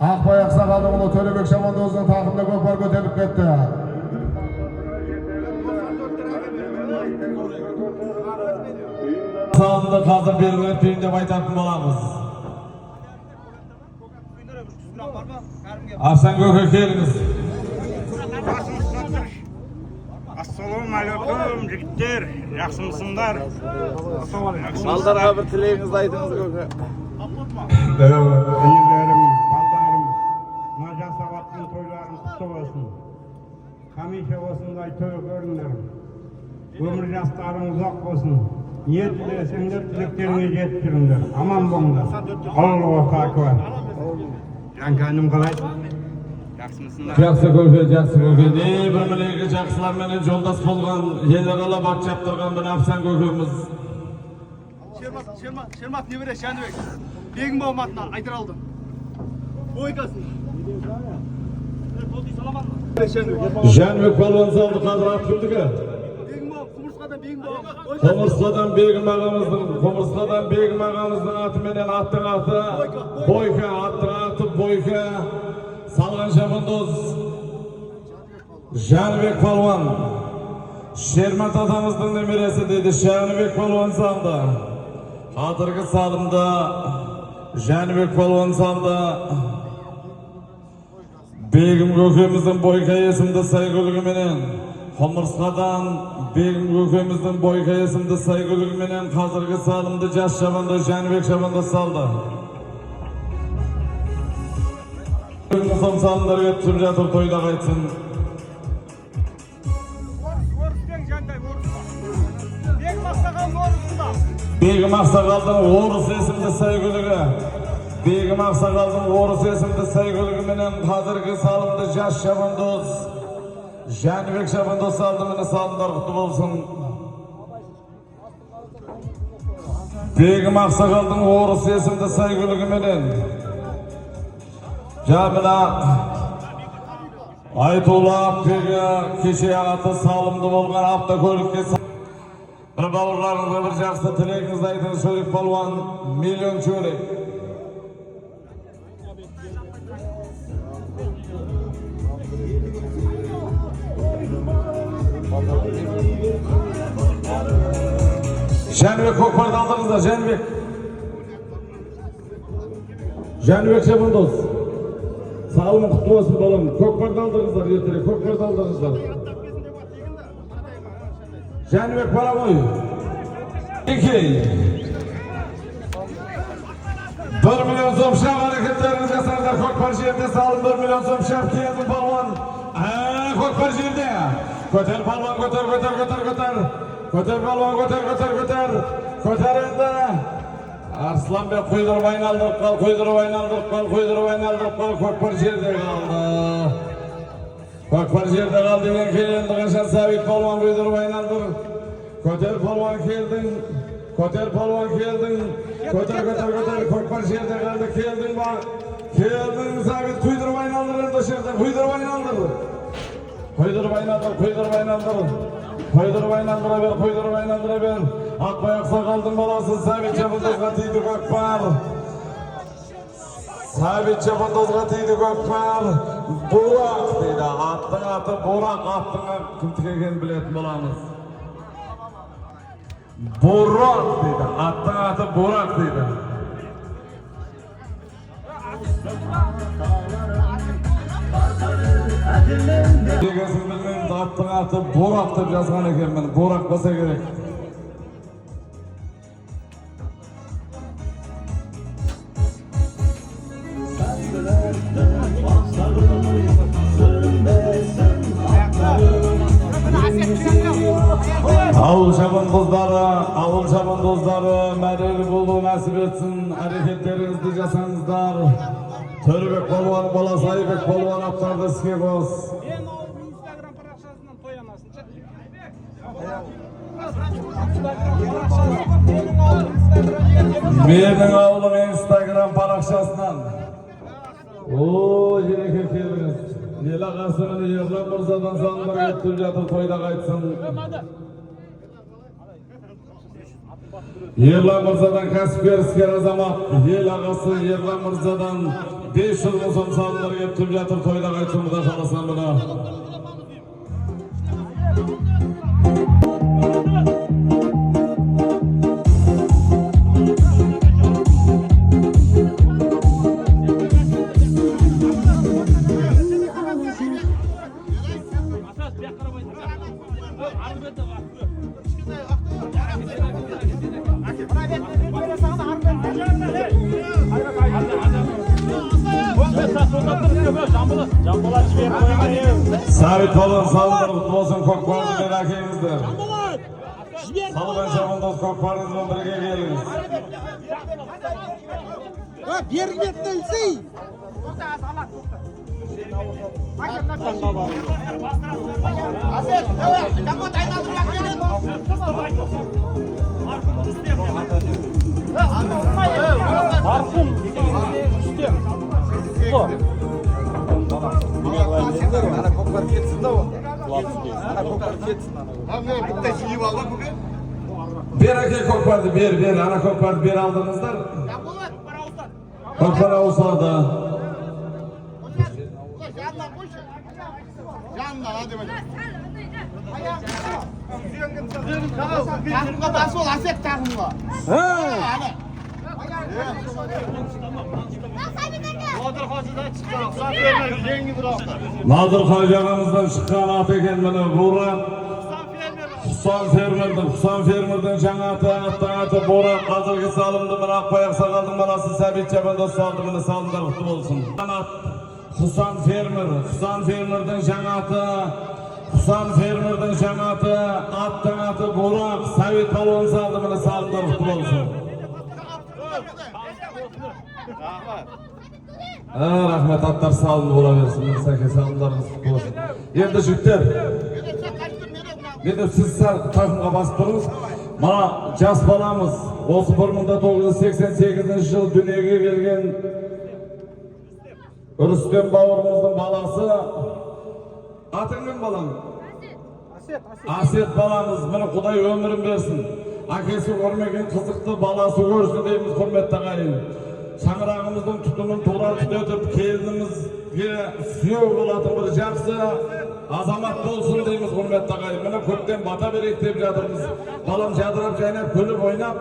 Ақбай ақсақалдың ұлы Төлебек шабандоздың тақымында көкпар көтеріліп кетті. Салымды қазір белгілеп түйіндеп айтатын боламыз. Арсан көке, келіңіз. Ассалаумағалейкум, жігіттер, жақсымысыңдар? Балдарға бір тілегіңізді айтыңыз, көке. Інілерім, балдарым, мына жасап жатқан тойларың құтты болсын. Хамиша осындай той көріңдер. Өмір жастарың ұзақ болсын. Не тілесеңдер, тілектеріңе жетіп жүріңдер. Аман болыңдар. Аллаху акбар. Жанкәнім, қалай? Жақсымысыңдар? Жақсы, көке, жақсы, көке. Не бір мінеки жақсыларменен жолдас болған, ел аралап ат шаптырған бір Арсан көкеміз. Шермат, Шермат, Шермат немере Жәнібек. Бегім бауым атына айдыр алды. Бойкасын. Жәнібек палуан салды қазір, ат кімдікі? Бегім бауым, құмырсқадан Бегім бауым. Құмырсқадан Бегім ағамыздың, Құмырсқадан Бегім ағамыздың атыменен, аттың аты Бойка, аттың аты Бойка. Салған шабандоз Жәнібек палуан. Шермат атамыздың немересі дейді, Жәнібек палуан салды. Қазіргі салымда Жәнібек палуан салды. Бегім көкеміздің Бойка есімді сәйгүлігіменен, Құмырсқадан Бегім көкеміздің Бойка есімді сәйгүлігіменен қазіргі салымды жас шабандоз Жәнібек шабандоз салды. Сом салымдар келіп түсіп жатыр, тойда қайтсын. Орыспен жандай, орыста. Бегім ақсақалдың орысында. Бегім ақсақалдың Орыс есімді сәйгүлігі. Бегім ақсақалдың Орыс есімді сәйгүлігіменен қазіргі салымды жас шабандоз Жәнібек шабандоз салды, міне, салымдар құтты болсын. Бегім ақсақалдың Орыс есімді сәйгүлігіменен. Жа, мына айтулы әпкеге кеше аты салымды болған автокөлікке бір бауырларыңызға бір жақсы тілегіңізді айтыңыз, Шөрек палуан, миллион шөрек. Жәнібек, көкпарды алдыңыздар, Жәнібек. Жәнібек шабандоз. Салымың құтты болсын, балам. Көкпарды алдыңыздар ертерек, көкпарды алдыңыздар. Жәнібек, бара ғой. Еңкей. 1 миллион сом, шап әрекеттеріңіз жасаңыздар. Көкпар жерде, салым 1 миллион сом, шап келді палуан. Көкпар жерде. Көтер, палуан, көтер, көтер, көтер, көтер. Көтер, балуан, көтер, көтер, көтер. Көтер енді. Арсланбек, құйдырып айналдырып қал, құйдырып айналдырып қал, құйдырып айналдырып қал. Көкпар жерде қалды. Көкпар жерде қалды деген. Енді қашан, Сәбит палуан, құйдырып айналдыр. Көтер, палуан, келдің. Көтер, палуан, келдің. Көтер, көтер, көтер. Көкпар жерде қалды. Келдің ба? Келдің, Сәбит, құйдырып айналдыр енді осы жерде. Құйдырып айналдыр. Құйдырып айналдыр, құйдырып айналдыр. Құйдырып айналдыра бер, құйдырып айналдыра бер. Ақбай ақсақалдың баласы Сәбит шабандозға тиді көкпар. Сәбит шабандозға тиді көкпар. Бурақ дейді. Аттың аты Бурақ, аттың кімдікі екенін білетін боламыз. Бурақ дейді. Аттың аты Бурақ дейді. Дегенсін білмейміз, аттың аты Бурақ деп жазған екенмін. Бурақ болса керек. Ауыл шабандоздары, ауыл шабандоздары, мәреге болу нәсіп етсін, әрекеттеріңізді жасаңыздар. Төребек палуан баласы Айбек палуан, аттарды іске қос. Мен ауылым Инстаграм парақшасынан той анасын. Менің ауылым Инстаграм. Менің ауылым Инстаграм парақшасынан. О, ереке, келіңіз. Ел ағасы, міне, Ерлан мырзадан салымдар келіп жатыр, тойда қайтсын. Ерлан мырзадан, кәсіпкер, іскер азамат, ел ағасы Ерлан мырзадан 500 мың сом салымдар келіп жатыр, тойда қайтсын, құдай қаласа, міне. Сәбит палуан, салымдар құтты болсын, көкпарды бері әкеліңіздер. Салған шабандоз, көкпарыңызбен бірге келіңіз. Бергі бетіне ілсей. Марқұм Рүстем. Ана көкпар кетсін да онда. Ана көкпар кетсін ана. Бітті жиып алды көке. Бер, әке, көкпарды бер, бер, ана көкпарды бер алдыңыздар. Көкпар ауысады. Жанынан қойшы. Жанынан, а деп. Тақымға басып ал, Әсет, тақымға. Ана. Назыр қажы ағамыздан шыққан ат екен, міне, Бурақ. Хусан фермердің, Хусан фермердің жаңа аты, аттың аты Бурақ. Қазіргі салымды, міне, Ақбай ақсақалдың баласы Сәбит шабандоз салды, міне, салымдар құтты болсын. Ат Хусан фермер, Хусан фермердің жаңа аты, Хусан фермердің жаңа аты, аттың аты Бурақ, Сәбит палуан салды, міне, салымдар құтты болсын. Рахмет, аттар салынды бола берсін, міне, сәке, салымдарыңыз құтты болсын. Енді, жігіттер, енді сіз сәл тақымға басып тұрыңыз. Мына жас баламыз, осы 1988 жылы дүниеге келген Рүстем бауырымыздың баласы. Атың кім, балам? Әсет баламыз, міне, Құдай өмірін берсін. Әкесі көрмеген қызықты баласы көрсін дейміз, құрметті ағайын. Шаңырағымыздың түтінін тура түтетіп, келінімізге сүйеу болатын бір жақсы азамат болсын дейміз, құрметті ағайын. Міне, көптен бата берейік деп жатырмыз. Балам жадырап, жайнап, күліп, ойнап,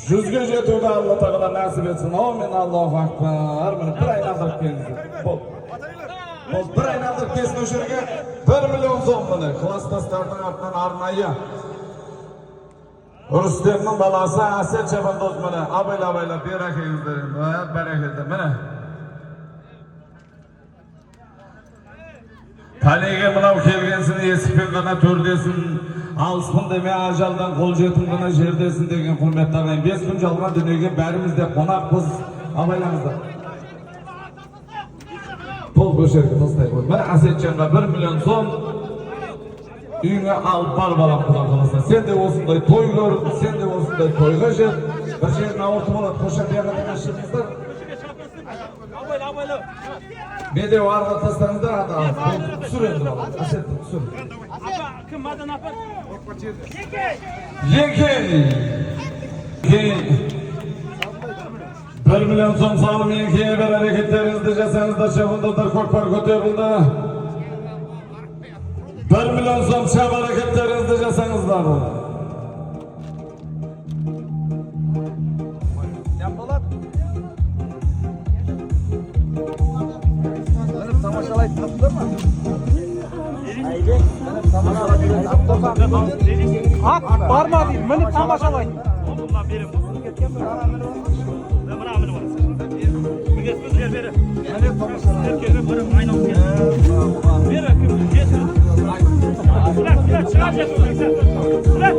100-ге жетуді Алла тағала нәсіп етсін. Аумин, Аллаху акбар. Міне, бір айналдырып келіңіздер. Бол. Бол, бір айналдырып келсін осы жерге. 1 миллион сом, міне, класстастардың атынан арнайы. Рүстемнің баласы Әсет шабандоз, міне, абайла, абайла, бері әкеліңіздер енді, бәрекелді, міне. Пәлеге мынау келгенсін, есікпен ғана төрдесін. Алыспын деме ажалдан, қол жетім ғана жердесің деген, құрметті ағайын. 5 күн жалған дүниеге бәріміз де қонақпыз, абайлаңыздар. Толық осы жерге тастай қой. Міне, Әсетжанға 1 миллион сом, үйіңе алып бар, балам, құда қаласа. Сен де осындай той көр, сен де осындай тойға жет. Бір жерін ауыртып алады, қошемет шығыңыздар. Медеу арға тастаңыздар, ата, түсір енді, балам. Әсетті түсір. Кім мадан апар? Еңкей! 1 миллион сом салым еңкейе бер, әрекеттеріңізді жасаңыздар, шабандоздар, көкпар көтерілді. 1 миллион сом шап, әрекеттеріңізді жасаңыздар. Тамашалайды аттар ма? Ат бар ма дейді, мініп тамашалайды. Мына берем. Мына мініп аласың. Бер, бер. Бер, айналып кел. Бер, кім? Сұрақ, сұрақ, шығар сұрақ.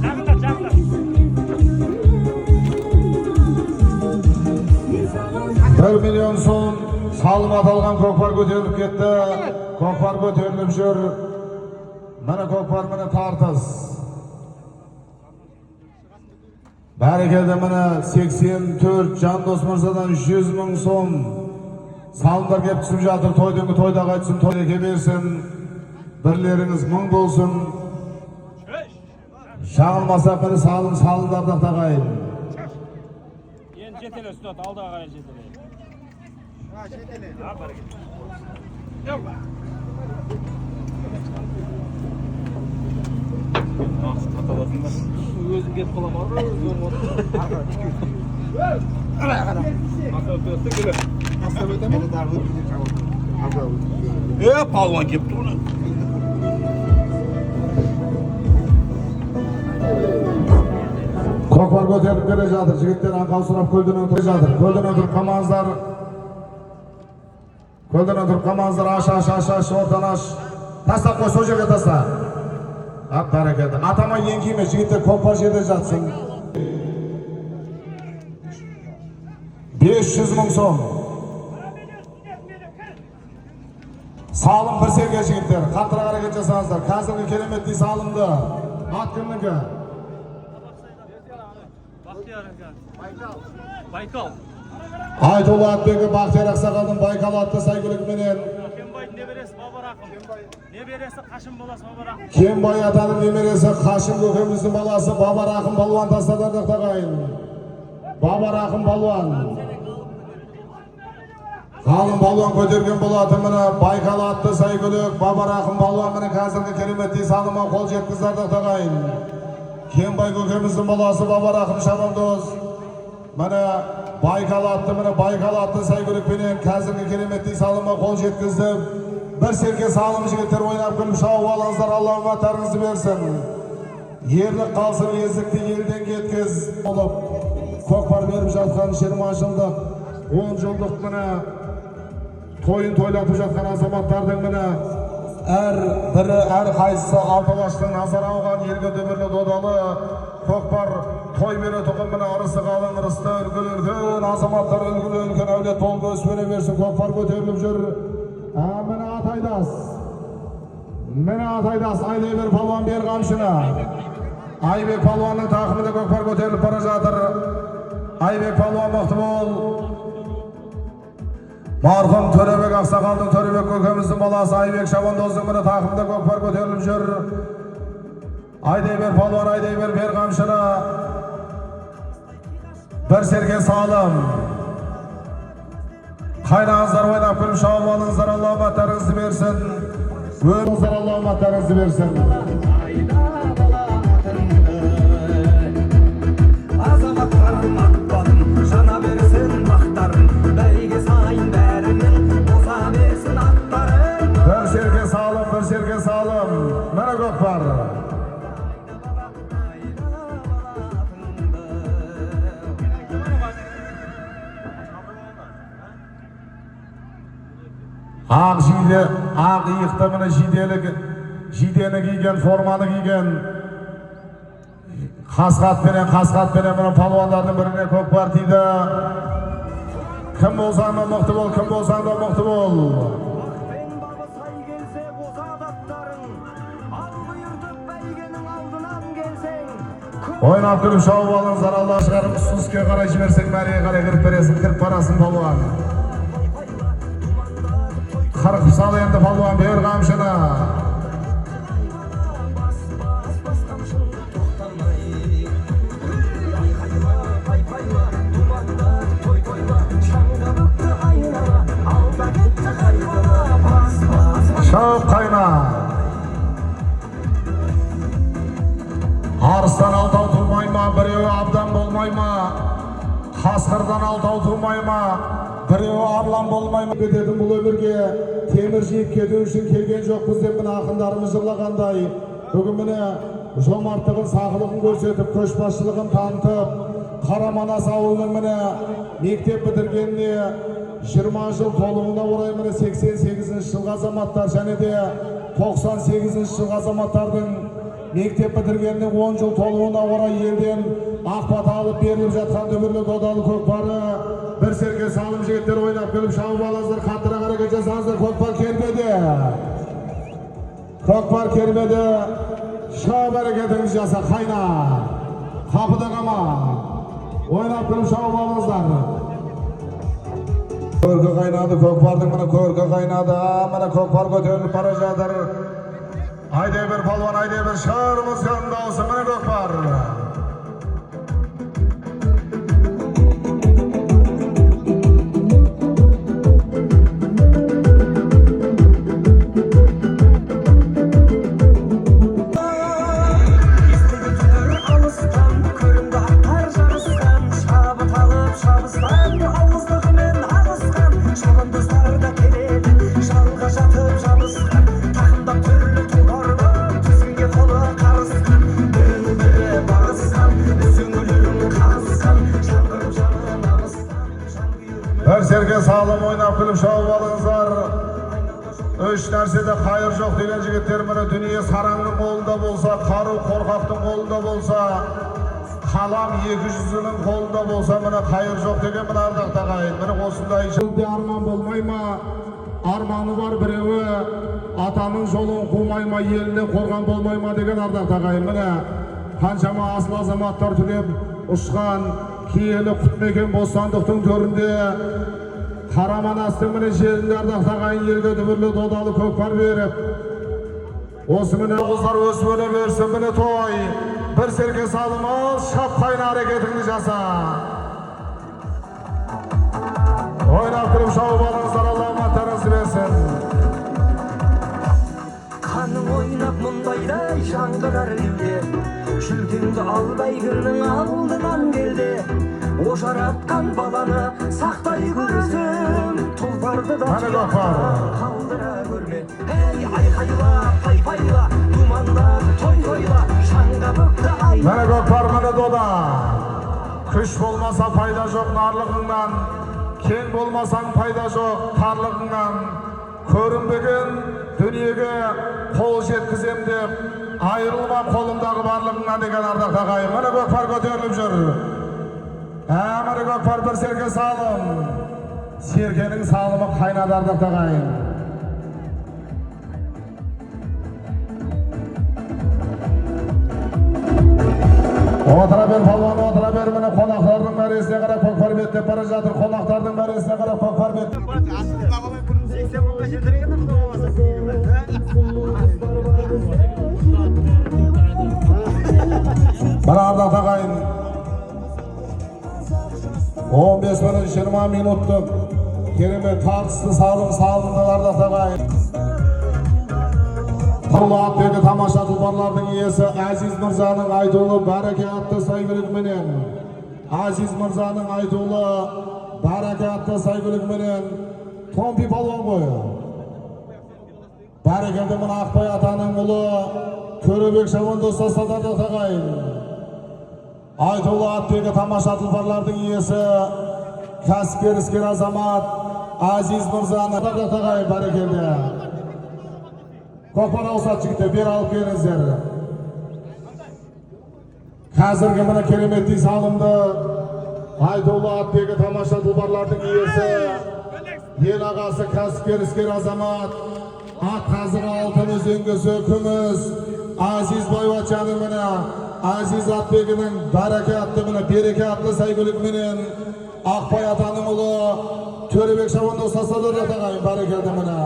Жақында, жақында. 1 миллион сом салым аталған көкпар көтеріліп кетті. Көкпар көтеріліп жүр. Міне көкпар, міне тартыс. Бәрекелді, міне 84 Жандос мырзадан 100 мың сом салымдар келіп түсіп жатыр. Тойдың тойда қайтсын, той еке берсін. Бірлеріңіз мың болсын. Жаңылмасақ, міне салым салымдарды ағайын. Енді жетеле ұстат, алдаға қарай жетеле. Жетеле. Өзім кетіп қаламын. Палуан келіп тұр. Көкпар көтеріліп келе жатыр. Жігіттер аңқау сұрап көлденең тұрып жатыр. Көлденең тұрып қалмаңыздар. Көлденең тұрып қалмаңыздар. Аш, аш, аш, аш, ортаны аш. Тастап қой, сол жерге таста. Ап, бәрекелді. Атама еңкейме, жігіттер, көкпар жерде жатсын. 500 мың сом. Салым бір серге, жігіттер. Қаттырақ әрекет жасаңыздар. Қазіргі кереметтей салымды. Ат кімнікі? Байкал. Айтулы атбегі Бақтияр ақсақалдың Байкал атты сәйгүлігіменен. Кенбайдың немересі Бабарақым. Немересі Қашым баласы Бабарақым. Кенбай атаның немересі Қашым көкеміздің баласы Бабарақым балуан тастады, ардақты ағайын. Бабарақым балуан. Ғалым балуан көтерген болатын, міне Байкал атты сәйгүлік Бабарақым балуан, міне қазіргі кереметтей салымға қол жеткізді, ардақты ағайын. Кенбай көкеміздің баласы Бабарақым шабандоз. Міне Байкал атты, міне Байкал атты сәйгүлікпенен қазіргі кереметтей салымға қол жеткізді. Бір серке салым, жігіттер, ойнап күліп шауып алыңыздар, Алла үміттарыңызды берсін. Ерлік қалсын, ездікті елден кеткіз. Болып көкпар беріп жатқан 20 жылдық, 10 жылдық міне тойын тойлатып жатқан азаматтардың міне әр бірі, әр қайсысы алты алаштың назары ауған елге дүбірлі додалы көкпар той беретұғын, міне ырысы қалың, ырысты үлгілі үлкен азаматтар, үлгілі үлкен әулет болып өсіп өре берсін. Көкпар көтеріліп жүр. Міне Атайдас. Міне Атайдас, айдай бер палуан, бер қамшыны. Айбек палуанның тақымында көкпар көтеріліп бара жатыр. Айбек палуан, мықты бол. Марқұм Төребек ақсақалдың, Төребек көкеміздің баласы Айбек шабандоздың міне тақымында көкпар көтеріліп жүр. Айдай бер палуан, айдай бер, бер қамшыны. Бір серке салым. Қайнаңыздар, ойнап күліп шауып алыңыздар, Алла үміттарыңызды берсін. Өміріңіздер, Алла үміттарыңызды берсін. Азаматтар мақтадым, жана берсін бақтарын, бәйге сайын бәрінің оза берсін аттарын. Бір серке салым, бір серке салым. Міне көкпар. Ақ жиде, ақ иықты, міне, жиделі, жидені киген, форманы киген қасқатпенен міне палуандардың біріне көкпар тиді. Кім болсаң да мықты бол, кім болсаң да мықты бол. Бақпен бабы сай келсе, озат аттарың. Ал бұйыртып бәйгенің алдынан келсең. Ойнап күліп шауып алыңыздар. Алла шығарып, үске қарай жіберсең, мәреге қарай кіріп бересің, кіріп барасың, палуан. Қырқып сал енді, палуан, бер қамшыны. Бас, бас, бас қамшыңды тоқтамай. Айқайла, пай-пайла, думандатып той тойла, шаңға бүкті айнала, алда кетті қайбала, бас, бас, бас. Шауып қайна. Арыстан алтау тумай ма, біреуі абдан болмай ма? Қасқырдан алтау тумай ма, біреуі арлан болмай ма? Кететін бұл өмірге темір жиып кету үшін келген жоқпыз деп, міне, ақындарымыз жырлағандай, бүгін, міне, жомарттығын, сақылығын көрсетіп, көшбасшылығын танытып, Қараманас ауылының, міне, мектеп бітіргеніне 20 жыл толуына орай, міне, 88 жылғы азаматтар және де 98 жылғы азаматтардың мектеп бітіргеніне 10 жыл толуына орай елден ақ бата алып беріліп жатқан дүбірлі додалы көкпары. Бір серке салым, жігіттер, ойнап күліп шауып алыңыздар, қаттырақ әрекет жасаңыздар. Көкпар кермеде, көкпар кермеде, шауып әрекетіңізді жаса, қайна, қапыда қалма. Ойнап күліп шауып алыңыздар. Көркі қайнады көкпардың, міне, көркі қайнады. Міне, көкпар көтеріліп бара жатыр. Айдай бер, палуан, айдай бер, шығар музыканың дауысы, міне, көкпар. Естіген түр алыстан, көрінді аттар жарысқан, шабыт алып шабыстан, ауыздығымен ағысқан, шабандоздар да келеді, жалға жатып жабысқан, тақымдап түрлі тұлпарды, тізгінге қолы қарысқан, бірін бірі бағысқан, үзеңгілерін қағысқан, жаңғырып жанын ағысқан, жанкүйерімен Бір серке салым, ойнап күліп шауып алыңыздар. Үш нәрседе қайыр жоқ деген, жігіттер, міне, дүние сараңның қолында болса, қару қорқақтың қолында болса, қалам екі жүзінің қолында болса, міне, қайыр жоқ деген, міне, ардақты ағайын. Міне, осындай жерде арман болмай ма? Арманы бар біреуі атаның жолын қумай ма, еліне қорған болмай ма деген, ардақты ағайын. Міне, қаншама асыл азаматтар түлеп ұшқан киелі құтмекен бостандықтың төрінде, Қараманастың, міне, жерінде, ардақты ағайын, елге дүбірлі додалы көкпар беріп, осы, міне, қыздар өсіп өне берсін. Міне, той. Бір серке салым, ал, шап, қайна, әрекетіңді жаса. Ойнап күліп шауып алыңыздар, Алла аманаттарыңызды берсін. Қаның ойнап мұндайдай жаңғырар леуде, жүлдеңді ал, бәйгінің алдынан келде. О жаратқан баланы сақтай көрсін, тұлпарды да Міне көкпар. қалдыра көрме. Ей, айқайла, пай пайла, думандап той тойла, шаңға бүкті ай. Міне, көкпар, міне, дода. Күш болмаса, пайда жоқ нарлығыңнан, кең болмасаң, пайда жоқ тарлығыңнан. Көрінбеген дүниеге қол жеткізем деп айырылма қолыңдағы барлығыңнан деген, ардақты ағайын. Міне, көкпар көтеріліп жүр. Міне, көкпар, бір серке салым. Серкенің салымы қайнады, ардақты ағайын. Отыра бер, палуан, отыра бер. Міне, қонақтардың мәресіне қарап көкпар беттеп бара жатыр. Қонақтардың мәресіне қарап көкпар бет. 80 мыңға жетер екен, құдай қаласа. Бір, ардақты ағайын, 15 минут, 20 минуттық керемет тартысты салым салынды, ардақты ағайын. Таулы атбегі тамаша тұлпарлардың иесі Әзиз мырзаның айтулы Бәреке атты сәйгүлігіменен, Әзиз мырзаның айтулы Бәреке атты сәйгүлігіменен Томпи палуан ғой. Бәрекелді, мына Ақбай атаның ұлы Төребек шабандоз тастады, ардақты ағайын. Айтулы атбегі тамаша тұлпарлардың иесі, кәсіпкер, іскер азамат. Азиз мырзаны. Ардақты ағайын, бәрекелді. Көкпар ауысады, жігіттер, бері алып келіңіздер. Қазіргі міне кереметтей салымды айтулы атбегі, тамаша тұлпарлардың иесі, ел ағасы, кәсіпкер, іскер азамат, ат қазығы алтын, үзеңгісі күміс Азиз байбатшаның міне Азиз атбегінің Бәреке атты, міне Береке атты сәйгүлігіменен Ақбай атаның ұлы Төребек шабандоз тастады. Ағайын, бәрекелді, міне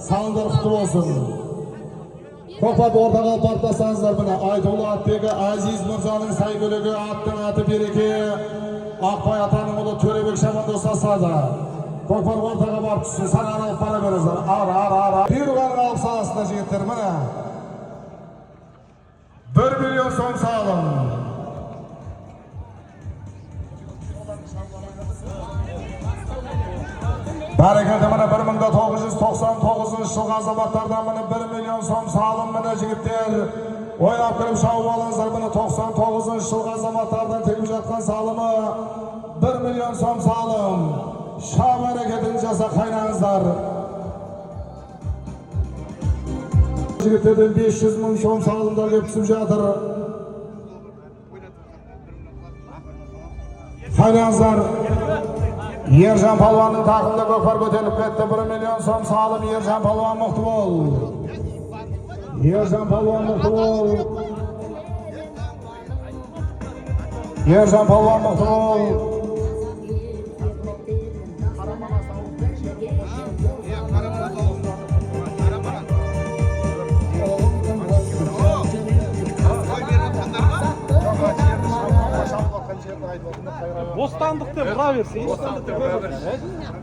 салымдар құтты болсын. Көкпарды ортаға алып барып тастаңыздар. Міне айтулы атбегі Азиз мырзаның сәйгүлігі, аттың аты Береке, Ақбай атаның ұлы Төребек шабандоз тастады. Көкпар ортаға барып түссін, саған алып бара беріңіздер. Ары, ары, ары. Бұйырғанын алып саласыңдар, жігіттер, міне. 1 миллион сом салым. Бәрекелді, міне 1999 жылғы азаматтардан міне 1 миллион сом салым, міне, жігіттер. Ойнап кіріп шауып алыңыздар, міне 99 жылғы азаматтардан тігіп жатқан салымы 1 миллион сом салым. Шап әрекетін жаса, қайнаңыздар. Жігіттерден 500 мың сом салымдар келіп түсіп жатыр. Қайнаңыздар. Ержан палуанның тақымда көкпар көтеріліп кетті. 1 миллион сом салым. Ержан палуан, мықты бол. Ержан палуан, мықты бол. Ержан палуан, мықты бол. Бостандық деп бұра берсе.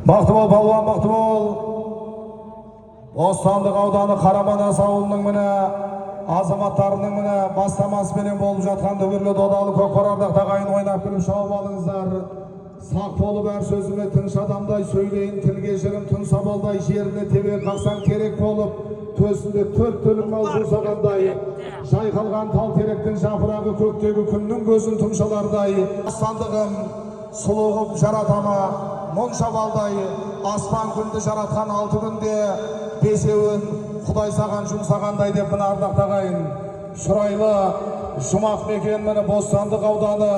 Мықты бол, палуан, мықты бол. Бостандық ауданы Қараманас ауылының міне азаматтарының міне бастамасыменен болып жатқан дүбірлі додалы көкпар, ардақты ағайын, ойнап күліп шауып алыңыздар. Сақ болып әр сөзіме тыныш адамдай сөйлейін, тілге жырым түн самалдай, жеріне тебе қақсаң терек болып, төсінде төрт түлік мал жусағандай, жайқалған тал теректің жапырағы көктегі күннің көзін тұмшалардай, бостандығым сұлу қып жарата ма мұнша балдай, аспан күнді жаратқан 6 күнде бесеуін Құдай саған жұмсағандай деп, мына ардақты ағайын, шұрайлы жұмақ мекен, міне Бостандық ауданы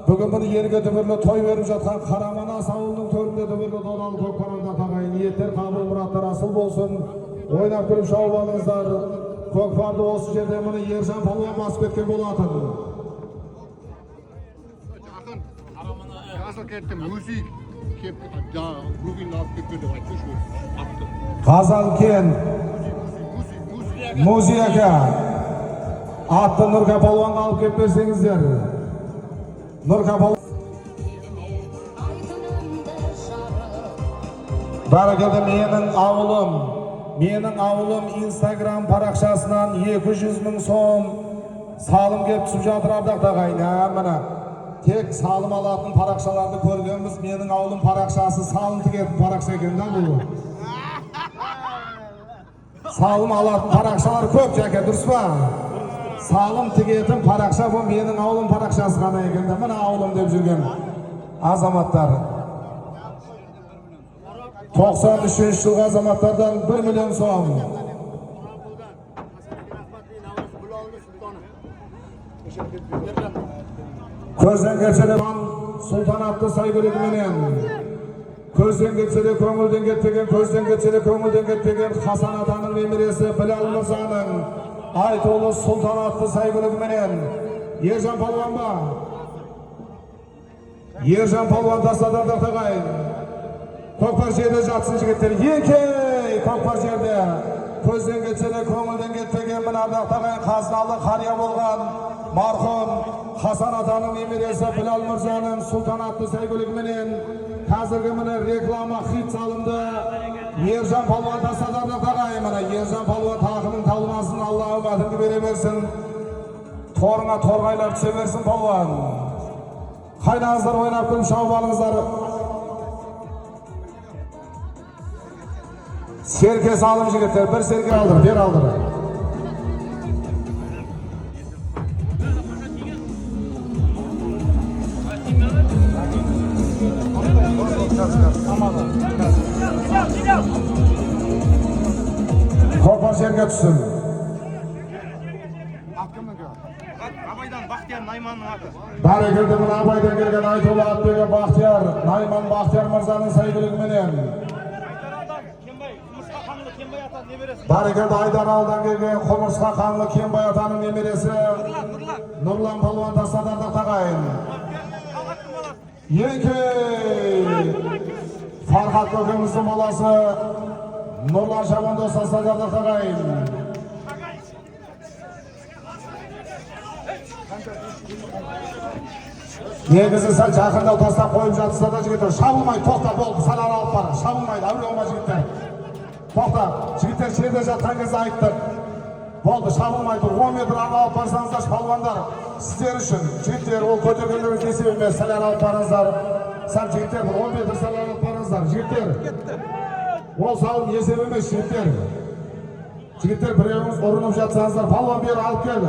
бүгін міне елге дүбірлі той беріп жатқан Қараманас ауылының төрінде дүбірлі додалы көкпар, ардақты ағайын, ниеттер қабыл, мұраттар асыл болсын. Ойнап күліп шауып алыңыздар. Көкпарды осы жерде міне Ержан палуан басып кеткен болатын. Жасыл кеттім, өзі кеп, бүгін алып кетті деп айтсайшы атты. Қазанкен Музей ака, атты Нұрка палуанға алып келіп берсеңіздер. Нұрка палуан. Бәрекелді, менің ауылым, менің ауылым Инстаграм парақшасынан 200 мың сом салым келіп түсіп жатыр, ардақты ағайын. Ә, міне тек салым алатын парақшаларды көргенбіз, менің ауылым парақшасы салым тігетін парақша екен да бұл. Салым алатын парақшалар көп, жәке, дұрыс па? Салым тігетін парақша бұл менің ауылым парақшасы ғана екен да, міне ауылым деп жүрген азаматтар. 93 жылғы азаматтардан 1 миллион сом. Көзден кетсе де Сұлтан атты сәйгүлігіменен, көзден кетсе де көңілден кетпеген, көзден кетсе де көңілден кетпеген Хасан атаның немересі Білал мырзаның айтулы Сұлтан атты сәйгүлігіменен Ержан палуан ба? Ержан палуан тастады, ардақты ағайын. Көкпар жерде жатсын, жігіттер. Екей, көкпар жерде. Көзден кетсе де көңілден кетпеген, мына ардақты ағайын, қазыналы қария болған марқұм Хасан атаның немересі Білал мырзаның Сұлтан атты сәйгүлігіменен қазіргі міне реклама хит салымды Ержан палуан тастады, ардақты ағайын. Міне Ержан палуан, тақымың талмасын, Алла үмітіңді бере берсін. Торыңа торғайлар түсе берсін, палуан. Қайнаңыздар, ойнап күліп шауып алыңыздар. Серке салым, жігіттер, бір серке алдыр, бер алдыр. Көкпар жерге түссін. Ат кімнікі? Абайдан Бақтияр Найманның аты. Бәрекелді, мына Абайдан келген айтулы ат деген Бақтияр, Найман Бақтияр мырзаның сәйгүлігіменен. Айдаралдан Кенбай, Құмырсқа қаңлы Кенбай атаның немересі. Бәрекелді, Айдаралдан келген Құмырсқа қаңлы Кенбай атаның немересі Нұрлан, Нұрлан. Нұрлан палуан тастады, ардақты ағайын. Талғаттың баласы. Еңкей! Фархат көкеміздің баласы Нұрлан шабандоз тастады, ардақты ағайын. Негізі сәл жақындау тастап қойып жатса да, жігіттер, шабылмайды, тоқта, болды, сәл ары алып бар, шабылмайды, әуре болма, жігіттер. Тоқта, жігіттер, жерде жатқан кезде айттық. Болды, шабылмайды, 10 метр ары алып барсаңыздар, палуандар, сіздер үшін, жігіттер, ол көтергендеріңіз есеп емес, сәл ары алып барыңыздар. Сәл, жігіттер, бір 10 метр сәл ары алып барыңыздар, жігіттер. Ол салым есеп емес, жігіттер. Жігіттер, біреуіңіз ұрынып жатсаңыздар, палуан бері алып кел.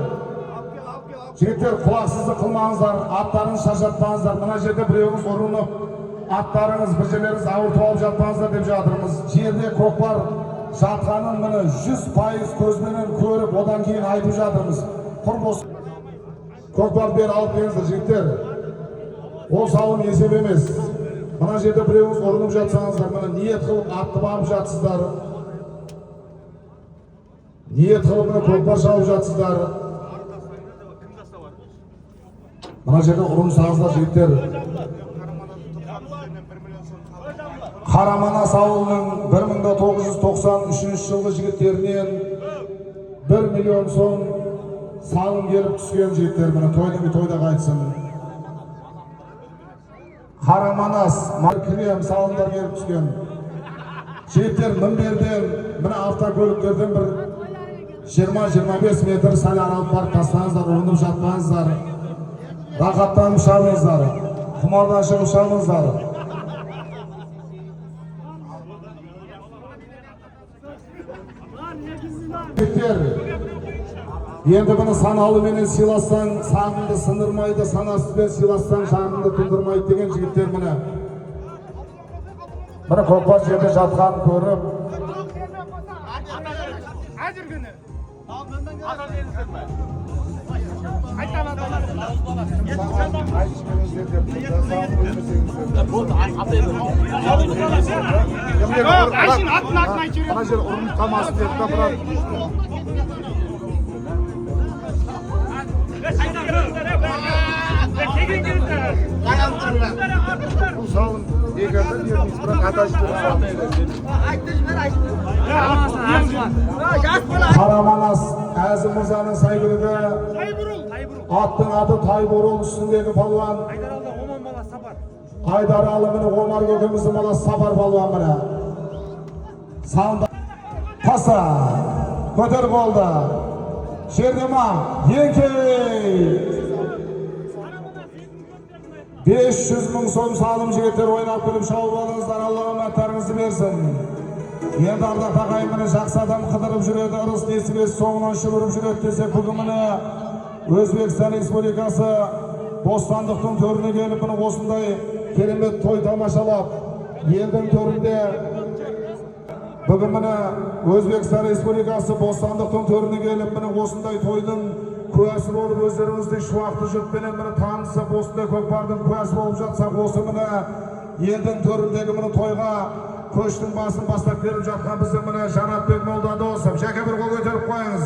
Жігіттер, құлақсыздық қылмаңыздар, аттарыңызды шаршатпаңыздар. Мына жерде біреуіңіз ұрынып, аттарыңыз, бір жерлеріңіз ауыртып алып жатпаңыздар деп жатырмыз. Жерде көкпар жатқанын міне 100% көзбенен көріп, одан кейін айтып жатырмыз. Құр бос. Көкпар бері алып келіңіздер, жігіттер. Ол салым есеп емес. Мына жерде біреуіңіз ұрынып жатсаңыздар, міне ниет қылып атты бағып жатсыздар. Ниет қылып міне көкпар шауып жатсыздар. Мына жерде ұрынсаңыздар, жігіттер. Қараманас ауылының 1993 жылғы жігіттерінен 1 миллион сом салым келіп түскен, жігіттер, міне тойдың тойда қайтсын. Қараманас, кілем салымдар келіп түскен. Жігіттер, мінберден, міне автокөліктерден бір 20-25 метр сәл аралып барып тастаңыздар, ұрынып жатпаңыздар. Рахаттанып шабыңыздар, құмардан шығып шабыңыздар. Жігіттер, енді бұны саналыменен сыйлассаң, сағыңды сындырмайды, санасызбен сыйлассаң, шағыңды тындырмайды деген, жігіттер, міне. Міне көкпар жерде жатқанын көріп. Әзіргіні. Ата жеңіздер ме? Айтып беріңіздер деп, салым бермесеңіздер. Жоқ, Айшин атын айтып жібереді. Мына жер ұрынып қалмасын деп та, брат. Бұл салым бекерден бермейміз, бірақ ата жіберіп салым. Қараманас Әзім мырзаның сәйгүлігі, аттың аты Тайбурыл, үстіндегі палуан Айдаралдан Оман баласы Сапар. Айдаралы, міне Омар көкеміздің баласы Сапар палуан, міне. Салымда таса, көтер қолды. Жерде ма? Еңкей! 500 мың сом салым, жігіттер, ойнап күліп шауып алыңыздар, Алла аманаттарыңызды берсін. Енді, ардақты ағайын, міне жақсы адам қыдырып жүреді, ырыс несібесі соңынан шұбырып жүреді десе, бүгін міне Өзбекстан Республикасы бостандықтың төріне келіп, міне осындай керемет той тамашалап, елдің төрінде бүгін міне Өзбекстан Республикасы бостандықтың төріне келіп, міне осындай тойдың куәсі болып, өздеріңіздей шуақты жұртпенен міне танысып, осындай көкпардың куәсі болып жатсақ, осы міне елдің төріндегі міне тойға көштің басын бастап келіп жатқан біздің міне Жанатбек Молдадосов. Жәке, бір қол көтеріп қойыңыз.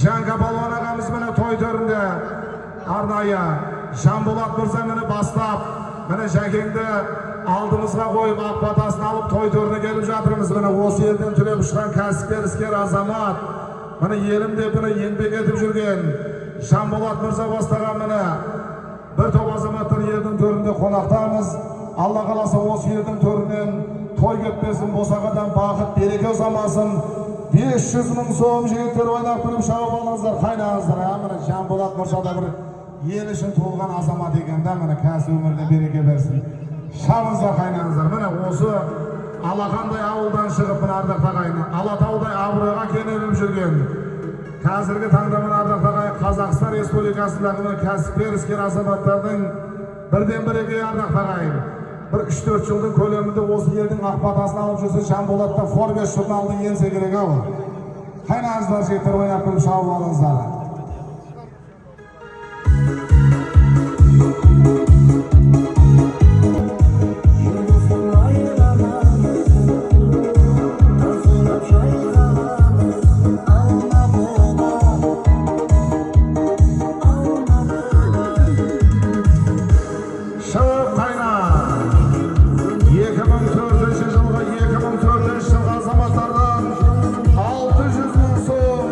Жанка палуан ағамыз міне той төрінде арнайы Жанболат мырза міне бастап, міне Жәкеңді алдымызға қойып, ақ батасын алып той төріне келіп жатырмыз. Міне осы елден түлеп ұшқан кәсіпкер, іскер азамат, міне елім деп міне еңбек етіп жүрген Жанболат мырза бастаған міне бір топ азаматтар елдің төрінде қонақтамыз. Алла қаласа, осы елдің төрінен той кетпесін, босағадан бақыт, береке ұзамасын. 500 мың сом, жігіттер, ойнап күліп шауып алыңыздар, қайнаңыздар. А, міне Жанболат мырза да бір ел үшін туылған азамат екен да, міне кәсіп өміріне береке берсін. Шабыңыздар, қайнаңыздар. Міне осы алақандай ауылдан шығып, міне ардақты ағайын, Алатаудай абыройға кенеліп жүрген, қазіргі таңда міне, ардақты ағайын, Қазақстан Республикасындағы міне кәсіпкер, іскер азаматтардың бірден бірегей, ардақты ағайын. Бір 3-4 жылдың көлемінде осы елдің ақ батасын алып жүрсе, Жанболат та Forbes журналына енсе керек ау. Қайнаңыздар, жігіттер, ойнап күліп шауып алыңыздар. Шығып қайна. 2004 жылғы 2004 жылғы азаматтардан 600 мың сом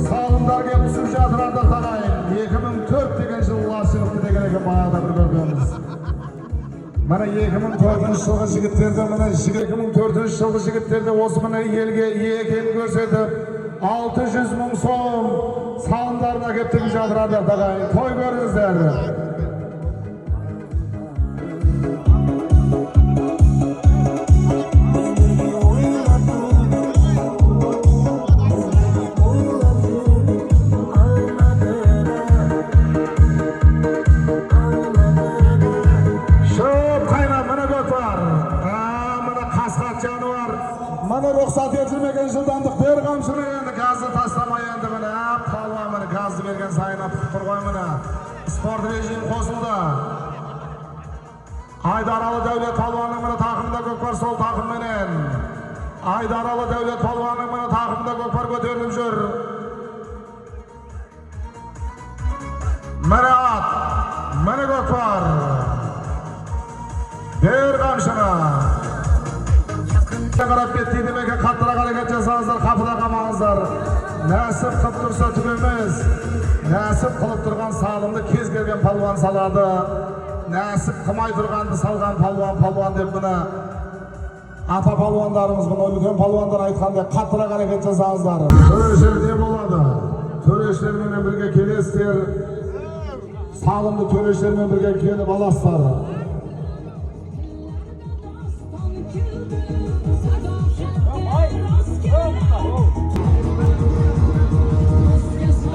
салымдар келіп түсіп жатыр, ардақты ағайын. 2004 деген жылы шығыпты деген екен баяғыда бір көргенбіз. Міне, 2004 жылғы жігіттерді, міне, 2004 жылғы жігіттерді осы, міне, елге екенін көрсетіп, 600 мың сом салымдарын әкеліп тігіп жатыр, ардақты ағайын. Той көріңіздер. Шөп қайна, міне көкпар. Міне қасқат жануар. Міне, рұқсат етілмеген жылдамдық, бер қамшыны енді, газды тастамай енді, міне, палуан, міне, газды берген сайын атып тұр ғой, міне. Спорт режим қосылды. Айдаралы Дәулет палуанның, міне, тақымында көкпар, сол тақымменен. Айдаралы Дәулет палуанның, міне, тақымында көкпар көтеріліп жүр. Міне ат, міне көкпар. Бер қамшыны. Қарап беттейді ме екен, қаттырақ әрекет жасаңыздар, қапыда қалмаңыздар. Нәсіп қылып тұрса түк емес. Нәсіп қылып тұрған салымды кез келген палуан салады. Нәсіп қылмай тұрғанды салған палуан палуан деп, міне, ата палуандарымыз, мына үлкен палуандар айтқандай, қаттырақ әрекет жасаңыздар. Төрешілер не болады? Төрешілерменен бірге келесіздер. Салымды төрешілермен бірге келіп аласыздар.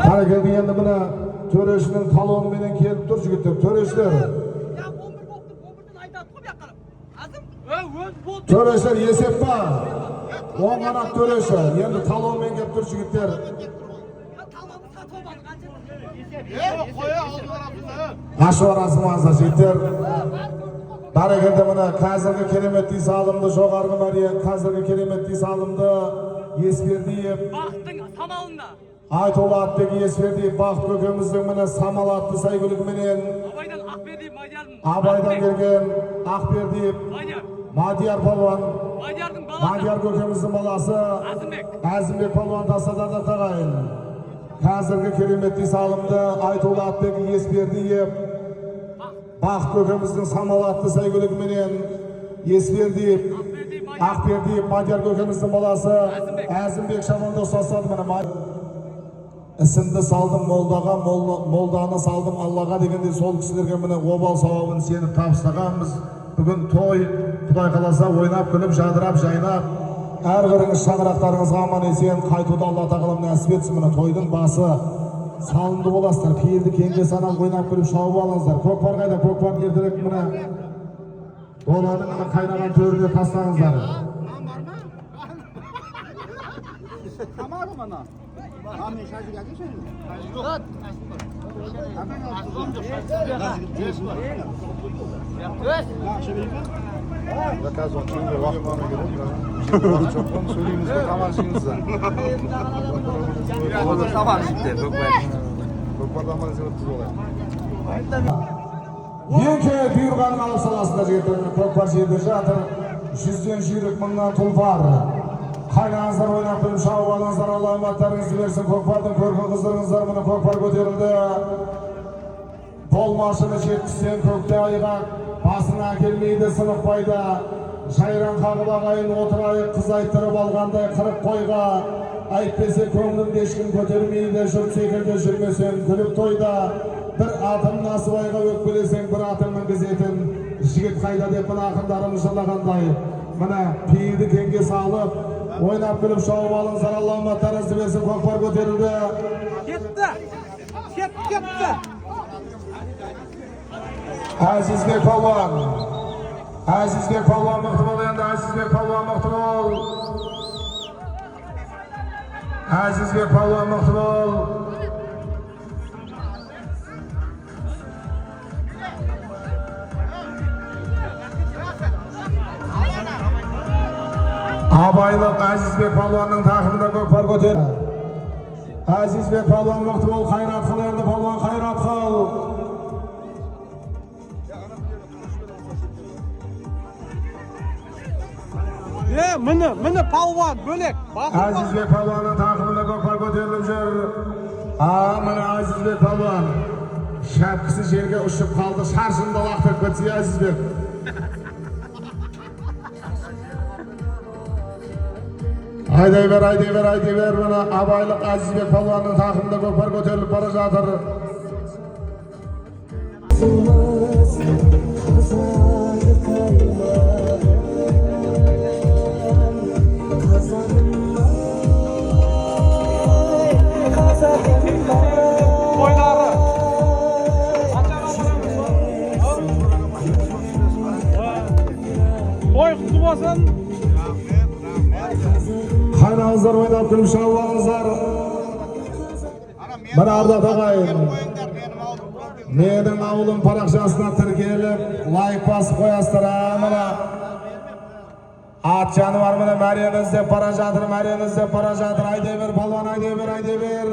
Бәрекелді, енді міне, төрешінің талоныменен келіп тұр жігіттер, төрешілер. Я 11 болып тұр, 11-ден айтады ғой бұяққа қарап. Әзім, өз болды. Төрешілер, есеп па? Оң қанат төреші, енді талонмен келіп тұр жігіттер. Талонды сатып алмадық, қанша? Ашып арасымызда, жігіттер. Бәрекелді, міне, қазіргі кереметтей салымды жоғарғы мәре, қазіргі кереметтей салымды Есбердиев Бақыттың самалында. Айтулы Атбек Есбердиев Бақыт көкеміздің, міне, самал атты сәйгүлігіменен Абайдан Ақбердиев Мадиярдың. Абайдан келген Ақбердиев Мадияр. Мадияр палуан. Мадиярдың баласы. Мадияр көкеміздің баласы Әзімбек. Әзімбек палуан тастады ағайын. Қазіргі кереметтей салымды Айтулы Атбек Есбердиев Бақыт көкеміздің самал атты сәйгүлігіменен Есбердиев Ақбердиев Мадияр көкеміздің баласы Әзімбек шабандоз тастады, міне. Ісімді салдым молдаға, молданы салдым Аллаға дегендей, сол кісілерге, міне, обал сауабын сеніп табыстағанбыз. Бүгін той, Құдай қаласа, ойнап күліп, жадырап жайнап, әрбіріңіз шаңырақтарыңызға аман есен қайтуды Алла тағалам нәсіп етсін. Міне, тойдың басы салымды боласыздар, пейілді кеңге санап, ойнап күліп шауып алыңыздар. Көкпар қайда? Көкпар ертерек, міне, доданың, міне, қайнаған төріне тастаңыздар. Қазір оны сөйлеуге уақыт болмай керек. Уақыт жоқ қой, сөйлейміз ғой, тамақ жейміз да. Тамақ жейді көкпар. Көкпардан аман есен өткізіп алайық. Екі бұйырғанын алып саласыңдар, жігіттер. Көкпар жерде жатыр. Жүзден жүйрік, мыңнан тұлпар. Қайнаңыздар, ойнап күліп шауып алыңыздар, Алла аматтарыңызды берсін. Көкпардың көркін қыздырыңыздар. Міне, көкпар көтерілді. Болмашыны жеткізсең көкте айға, басыңа келмейді сынық пайда. Жайраң қағып ағайын отырайық, қыз айттырып алғандай 40 қойға. Әйтпесе көңілімді ешкім көтермейді, жұрт секілді жүрмесең күліп тойда. Бір атым насыбайға өкпелесең, бір атым мінгізетін жігіт қайда деп, мына ақындарымыз жырлағандай. Міне, пейілді кеңге салып, ойнап күліп шауып алыңыздар, Алла аматтарыңызды берсін. Көкпар көтерілді. Кетті. Кетті. Әзізбек палуан. Әзізбек палуан мықты бол енді, Әзізбек палуан мықты бол. Әзізбек палуан мықты бол. Абайлық Әзізбек палуанның тақымында көкпар көтер. Әзізбек палуан мықты бол, қайрат қыл енді, палуан қайрат қыл. Міне, міне палуан бөлек. Әзізбек палуанның тақымында көкпар көтеріліп жүр. Міне Әзізбек палуан. Шәпкісі жерге ұшып қалды, шаршынды лақтырып кетсе Әзізбек. Айдай бер, айдай бер, айдай бер. Міне Абайлық Әзізбек палуанның тақымында көкпар көтеріліп бара жатыр. Тойлары. Той құтты болсын. Қайнаңыздар, ойнап күліп шауып алыңыздар. Міне ардақ ағайын, менің ауылым парақшасына тіркеліп, лайк басып қоясыздар. Міне ат жануар міне мәрені іздеп бара жатыр, мәрені іздеп бара жатыр. Айдай бер палуан, айдай бер, айдай бер.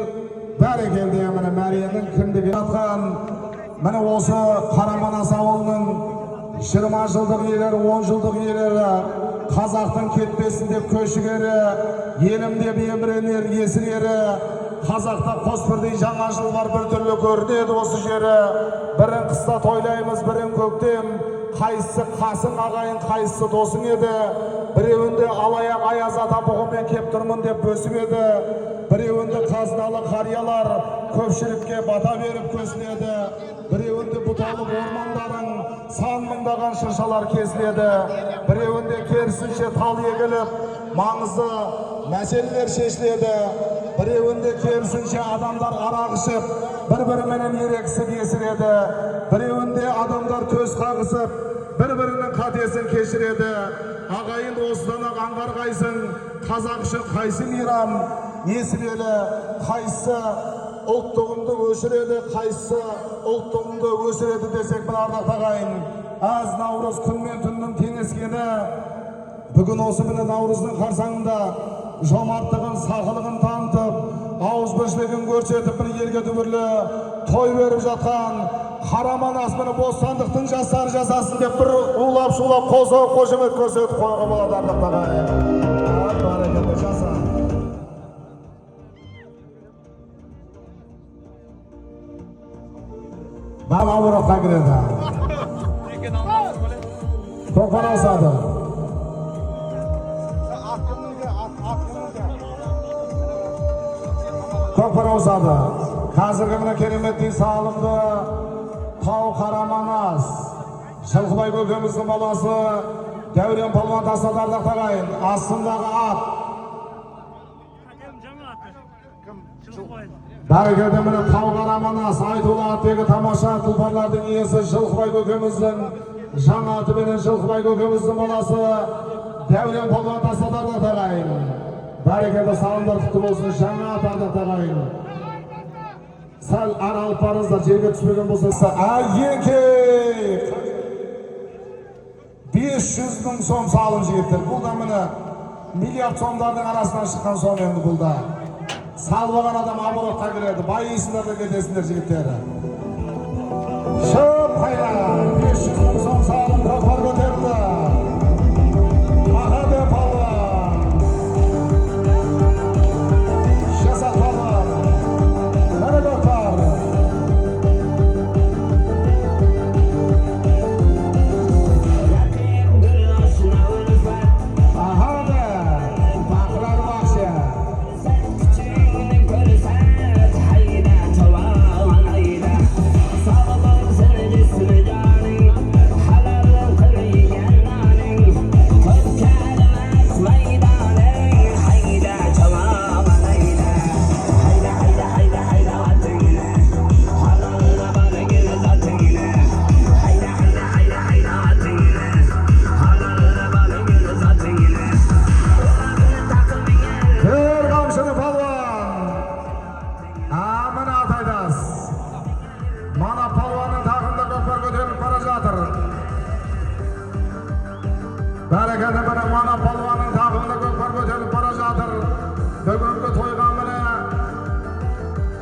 Бәрекелді, міне мәренің кіндігі жатқан. Міне осы Қараманас ауылының 20 жылдық иелері, 10 жылдық иелері, қазақтың кетпесін деп көшігері, елім деп еміренер есірері, қазақта қос бірдей жаңа жыл бар, бір түрлі көрінеді осы жері. Бірін қыста тойлаймыз, бірін көктем. Қайсысы қасың ағайын, қайсысы досың еді. Біреуінде алаяқ аяз ата бұғымен кеп тұрмын деп бөсіп еді. Біреуінде қазыналы қариялар көпшілікке бата беріп көсіледі. Біреуінде бұталып ормандарың сан мыңдаған шыршалар кесіледі. Біреуінде керісінше тал егіліп, маңызды мәселелер шешіледі. Біреуінде керісінше адамдар арақ ішіп, бір-біріменен ерегісіп есіреді. Біреуінде адамдар төс қағысып, бір-бірінің қатесін кешіреді. Ағайын осыдан-ақ аңғарғайсың, қазақ үшін қайсы мейрам, несібелі, қайсы ұлттығыңды өшіреді, қайсы ұлттығыңды өсіреді десек, мына ардақты ағайын, әз наурыз күн мен түннің теңескені. Бүгін осы міне наурыздың қарсаңында жомарттығын, сақылығын танытып, ауызбіршілігін көрсетіп, бір елге дүбірлі той беріп жатқан Қараманас міне бостандықтың жастары жасасын деп бір улап-шулап қол соғып қошемет көрсетіп қоюға болады ардақты ағайын. Бәрекелді, жаса. Бала оборотқа кіреді. Көкпар ауысады. Көкпар ауысады. Қазіргі міне кереметтей салымды Тау Қараманас, Жылқыбай көкеміздің баласы Дәурен палуан тастады ардақты ағайын. Астындағы ат. Бәрекелді, міне Тау Қараманас, айтулы атбегі тамаша тұлпарлардың иесі Жылқыбай көкеміздің жаңа атыменен Жылқыбай көкеміздің баласы Дәурен палуан тастады ардақты ағайын. Бәрекелді, салымдар құтты болсын, жаңа ат ардақты ағайын. Сәл ары алып барыңыздар, жерге түспеген болса. Еңкей! 500 мың сом салым жігіттер. Бұл да міне миллиард сомдардың арасынан шыққан сом енді бұл да. Салып алған адам оборотқа кіреді. Байисыңдар да кетесіңдер жігіттер. Шып қайран 500 мың сом салым көкпар көтерілді. Махаде палуан. Жасат палуан. Міне көкпар. Ахады. Бақырар бақшы.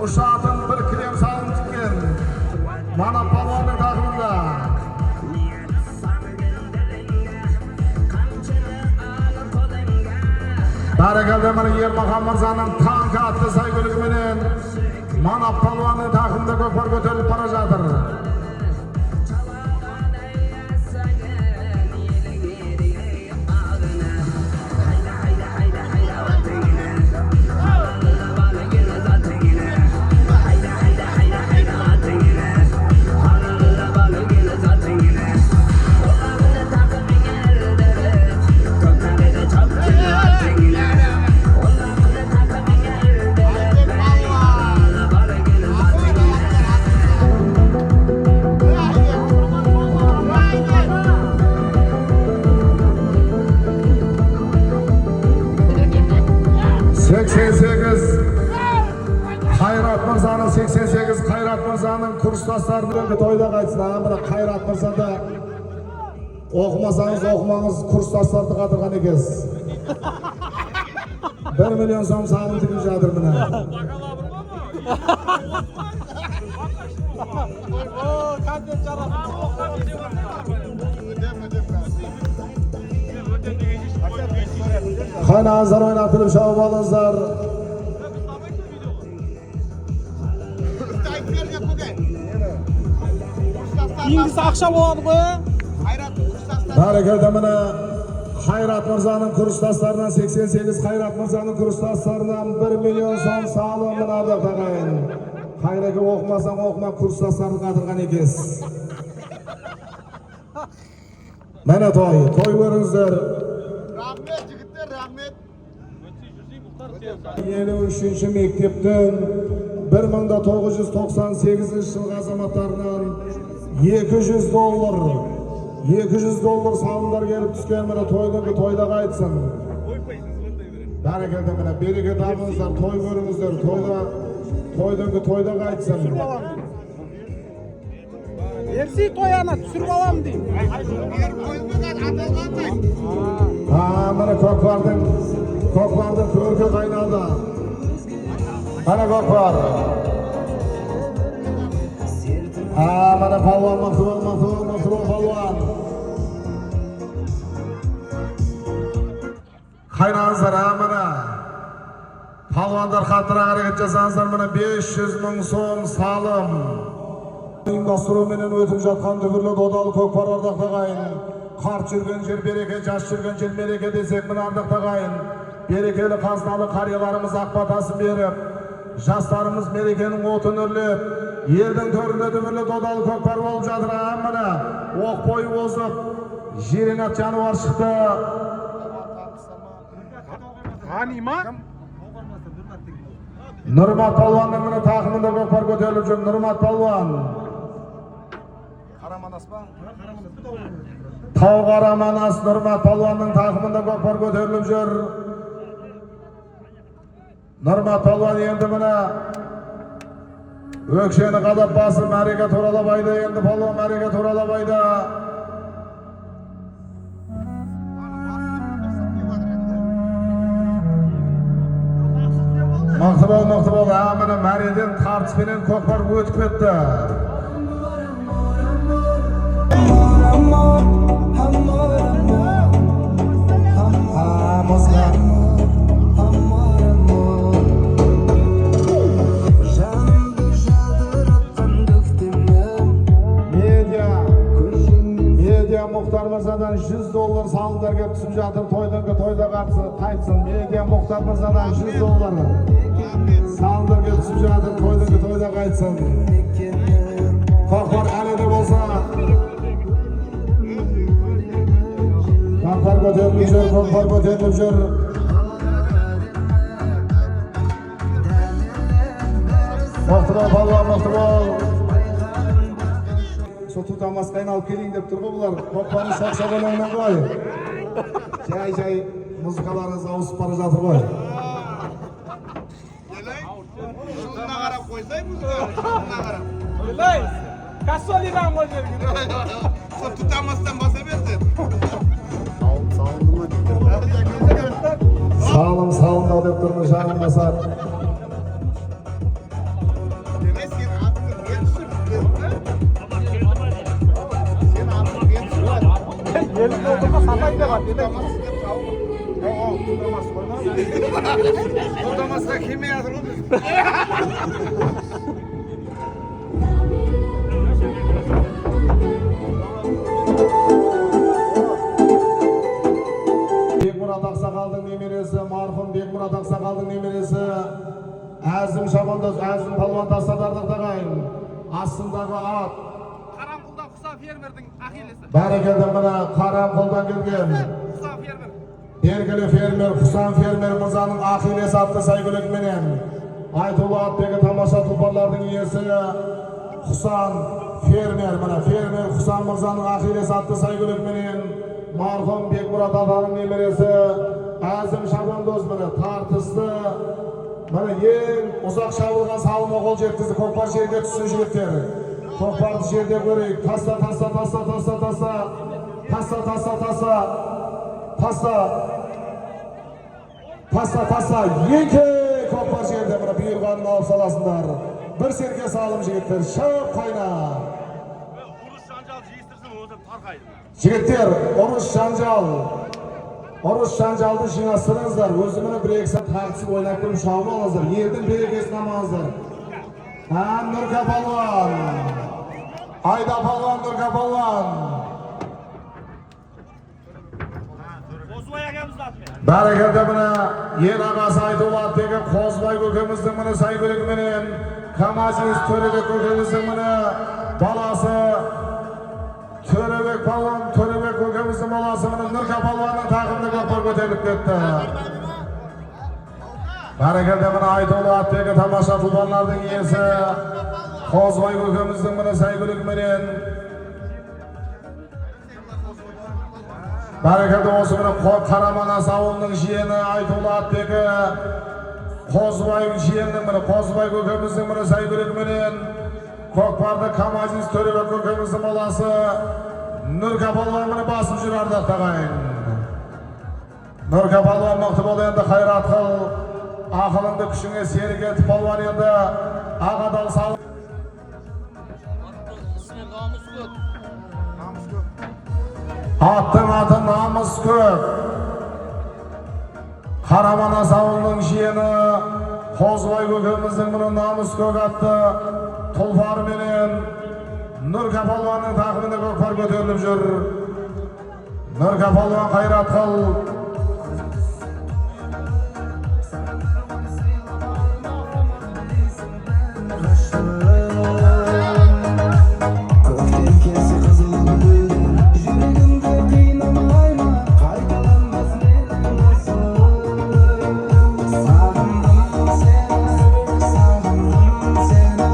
Ұшатын бір кілем салым тіккен Манап палуанның тақымында. Бәрекелді, міне, Ермахан мырзаның танкі атты сәйгүлігіменен Манап палуанның тақымында көкпар көтеріліп бара жатыр. 88 Қайрат мырзаның, 88 Қайрат мырзаның курстастарының тойда қайтсын. А, мына Қайрат мырза да, оқымасаңыз оқымаңыз, курстастарды қатырған екенсіз. 1 миллион сом салым тігіп жатыр, міне. О, контент жаратып. Қайнаңыздар, ойнап күліп шауып алыңыздар. Айтып берген, көке. Кейінгісі ақша болады ғой. Қайрат курстастар. Бәрекелді, міне, Қайрат мырзаның курстастарынан, 88 Қайрат мырзаның курстастарынан 1 миллион сом салым. Мына, ардақты ағайын, Қайреке, оқымасаң оқыма, курстастарын қатырған екенсіз. Міне, той, той көріңіздер. Рахмет, жігіттер, рахмет. 53-ші мектептің 1998 жылғы азаматтарынан 200 доллар, 200 доллар салымдар келіп түскен. Міне, тойдың тойда қайтсын. Бәрекелді, міне, береке табыңыздар, той көріңіздер. Тойда, тойдың тойда қайтсын. Ерси, той ана түсіріп аламын деймін. А, міне, көкпардың көркі қайналды. Міне, көкпар. А, міне, палуан, мықты бол, мықты бол, мықты бол, палуан. Қайнаңыздар. А, міне, палуандар, қаттырақ әрекет жасаңыздар. Міне, 500 мың сом салым ұйымдастыруменен өтіп жатқан дүбірлі додалы көкпар. Ардақты ағайын, қарт жүрген жер береке, жас жүрген жер мереке десек, міне, ардақты ағайын, берекелі қазыналы қарияларымыз ақ батасын беріп, жастарымыз мерекенің отын үрлеп, елдің төрінде дүбірлі додалы көкпар болып жатыр. А, міне, оқ бойы озып жирен ат жануар шықты. Ғани ма? Нұрмат палуанның, міне, тақымында көкпар көтеріліп жүр. Нұрмат палуан. Қараманас па? Тау Қараманас Нұрмат палуанның тақымында көкпар көтеріліп жүр. Нұрмат палуан енді, міне, өкшені қадап басып, мәреге туралап айды. Енді палуан мәреге туралап айды. Мықты бол, мықты бол. А, міне, мәреден тартыспенен көкпар өтіп кетті. А, музыка. Жанымды жадыратқан көктемім. Медиа, медиа Мұхтар мырзадан 100 доллар салымдар келіп түсіп жатыр. Тойдан тойда қарсы қайтсын. Медиа Мұхтар мырзадан 100 доллар салымдар келіп түсіп жатыр. Тойдан тойда қайтсын. Көкпар әлі де болса, көкпар көтеріліп жүр, көкпар көтеріліп жүр. Мықты бол, палуан, мықты бол. Сол тұтамасқа айналып келейін деп тұр ғой бұлар. Көкпардың шоқ өлеңінен ғой. Жай жай музыкаларыңыз ауысып бара жатыр ғой. Жылына қарап қойсай музыка, жылына қарап. Ей, кассолидан қой жерге. Сол тұтамастан баса берсін. Салым салымдау деп тұрмын, жаным Масат. Елік болдырма сатайын деп жатыр. Қолдамасқа келмей жатыр ғой біз. Бекмұрат ақсақалдың немересі, марқұм Бекмұрат ақсақалдың немересі Әзім шабандоз, Әзім палуан тастады, ардақты ағайын. Астындағы ат Қарамқұлдан Құсан фермердің Ахиллесі. Бәрекелді, міне, Қарамқұлдан келген Құсан фермер. белгілі фермер Құсан фермер мырзаның Ахиллес атты сәйгүлігіменен айтулы атбегі, тамаша тұлпарлардың иесі Құсан фермер, міне, фермер Құсан мырзаның Ахиллес атты сәйгүлігіменен марқұм Бекмұрат атаның немересі Әзім шабандоз, міне, тартысты, міне, ең ұзақ шабылған салымға қол жеткізді. Көкпар жерге түссін, жігіттер, көкпарды жерде көрейік. Таста, таста, таста, таста, таста, таста, таста, таста, таста, таста, таста, екі көкпар жерде, міне, бұйырғанын алып саласыңдар. Бір серке салым, жігіттер, шап қайна. Ұрыс жанжал жиыстырсын, онда тарқайды. Жігіттер, ұрыс жанжал, ұрыс жанжалды жинастырыңыздар. Өзімені бір екі сағат тартысып, ойнап күліп шауып алыңыздар, елдің берекесін алмаңыздар. А, Нұрка палуан, айда, палуан, Нұрка палуан. Қозыбай әкеміздің атымен. Бәрекелді, міне, ел ағасы айтулы атбегі Қозыбай көкеміздің, міне, сәйгүлігіменен Камазиз Төребек көкеміздің, міне, баласы Төребек палуан, Төребек көкеміздің баласы, міне, Нұрка палуанның тақымында көкпар көтеріліп кетті. Бәрекелді, міне, айтулы атбегі, тамаша тұлпарлардың иесі Қозыбай көкеміздің, міне, сәйгүлігіменен. Бәрекелді, осы, міне, Қараманас ауылының жиені айтулы атбегі Қозыбай жиенінің, міне, Қозыбай көкеміздің, міне, сәйгүлігіменен көкпарды Камазиз Төребек көкеміздің баласы Нұрка палуан, міне, басып жүр, ардақты ағайын. Нұрка палуан, мықты бол енді, қайрат қыл, ақылыңды күшіңе серік етіп, палуан, енді ақ адал сал. Ismi Namıs Kök. Аттың аты Намыс Көк. Қараманас ауылының жиені Қозыбай көкеміздің, міне, Намыс Көк атты тұлпарыменен Нұрка палуанның тақымында көкпар көтеріліп жүр. Нұрка палуан, қайрат қыл. Көктем келсе қызыл гүлдер, жүрегімді қинамай ма, қайталанбас менің асылым. Сағындым сені, сағындым сені.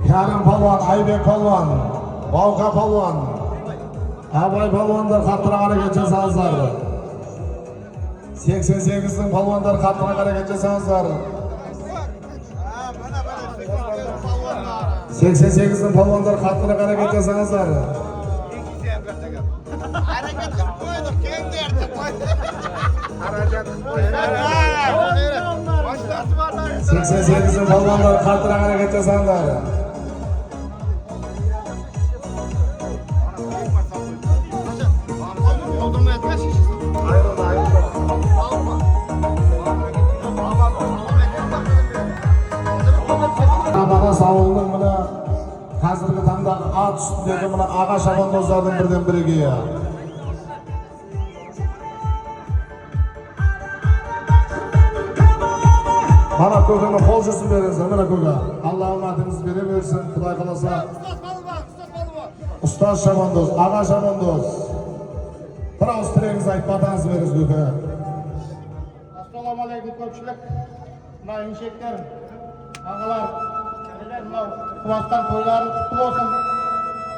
Кәрім палуан, Айбек палуан, Баука палуан, Абай палуандар, қаттырақ әрекет жасаңыздар. 88-дің палуандар, қаттырақ әрекет жасаңыздар. 88-дің палуандар, қаттырақ әрекет жасаңыздар. Әрекет қылып қойдық, кеңдерді қойдық. Машинасы барлар. 88-дің палуандар, қаттырақ әрекет жасаңдар. Болдырмай атма шешесі. Айырылды, айырылды. Алма. Қараманас ауылының, міне, қазіргі таңдағы ат үстіндегі, мына, аға шабандоздардың бірден бірегейі. Мана көкеме қол жүзін беріңіздер, міне, көке. Алла аманатыңызды бере берсін, Құдай қаласа. Ұстаз палуан, ұстаз палуан. Ұстаз шабандоз, аға шабандоз. Бір ауыз тілегіңізді айтып, батаңызды беріңіз, көке. Ассалаумағалейкум, көпшілік. Мына иншектер, ағалар, мынау қуаттан тойларың құтты болсын.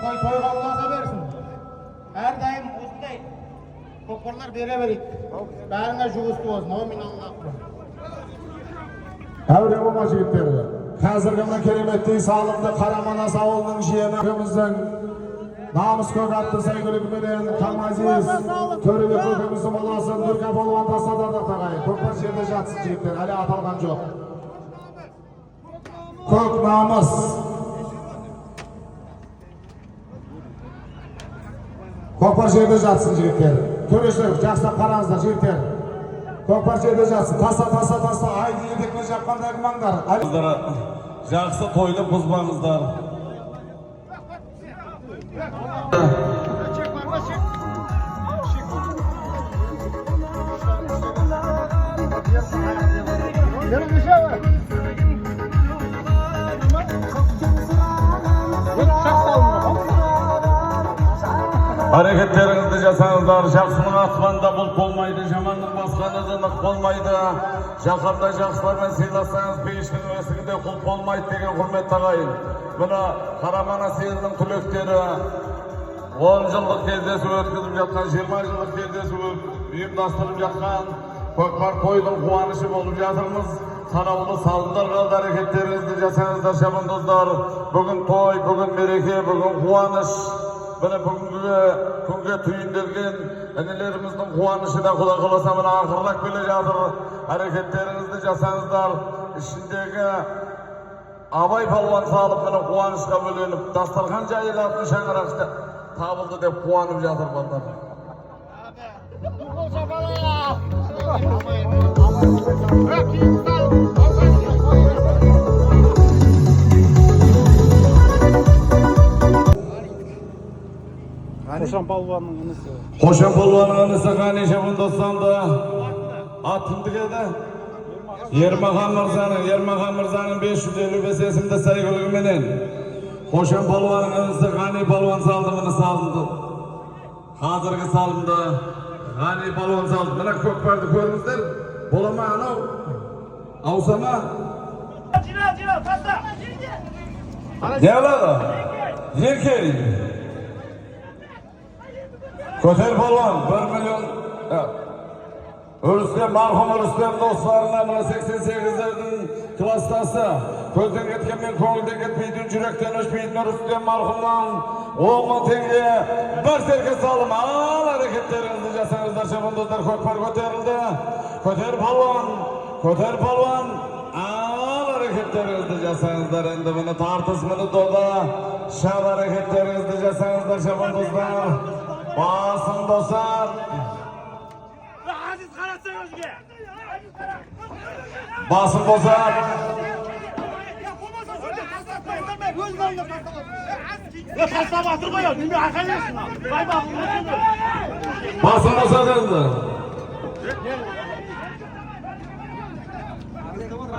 Той тойға ұласа берсін. Әрдайым осындай көкпарлар бере берейік. Бәріңе жұғысты болсын. Аумин, Аллах. Әуре болма, жігіттер. Қазіргі, мына, кереметтей салымды Қараманас ауылының жиені көкеміздің Намыс Көк атты сәйгүлігіменен Камазиз Төребек көкеміздің баласы Нұрка палуан тастады, ардақты ағайын. Көкпар жерде жатсын, жігіттер, әлі аталған жоқ. Көк Намыс. Көкпар жерде жатсын, жігіттер. Төрешілер, жақсылап қараңыздар, жігіттер. Көкпар жерде жатсын. Таста, таста, таста, айды етекпен жапқандай қылмаңдар. Жақсы тойды бұзбаңыздар. Әрекеттеріңізді жасаңыздар. Жақсының аспанында бұлт болмайды, жаманның басқаны да нық болмайды. Жақында жақсылармен сыйлассаңыз, пейіштің есігінде құлып болмайды деген, құрметті ағайын. Міне, Қараманас елінің түлектері 10 жылдық кездесу өткізіп жатқан, 20 жылдық кездесу ұйымдастырып жатқан көкпар тойдың қуанышы болып жатырмыз. Санаулы салымдар қалды, әрекеттеріңізді жасаңыздар, шабандоздар. Бүгін той, бүгін мереке, бүгін қуаныш. Міне, бүгінгі күнге түйінделген інілеріміздің қуанышы да, құда қаласа, міне, ақырындап келе жатыр. Әрекеттеріңізді жасаңыздар. Ішіндегі Абай палуан салып, міне, қуанышқа бөленіп, дастархан жайылатын шаңырақ табылды деп қуанып жатыр балдар. Қошан палуанның інісі. Қошан палуанның інісі Ғани шабандоз салды. Ат кімдікі еді? Ермахан мырзаның, Ермахан мырзаның 555 есімді сәйгүлігіменен Қошан палуанның інісі Ғани палуан салды. Міне, салынды. Қазіргі салымды Ғани палуан салды. Міне, көкпарды көріңіздер. Бола ма анау? Ауса ма? Не алады? Еркей. Көтер, палуан, 1 миллион. Рүстем, марқұм Рүстем достарына, мына 88-лердің класстасы. Көзден кеткенмен көңілден кетпейтін, жүректен өшпейтін Рүстем марқұмнан 10 мың теңге бір серке салым. Ал, әрекеттеріңізді жасаңыздар, шабандоздар. Көкпар көтерілді. Көтер, палуан, көтер, палуан. Ал, әрекеттеріңізді жасаңыздар енді. Міне, тартыс, міне, дода. Шап, әрекеттеріңізді жасаңыздар, шабандоздар. Басын босат. Aziz qarasang o'ziga. Басын босат. Tashlab atır qo'yadi. Nima aqallisin? Voy. Басын босат енді.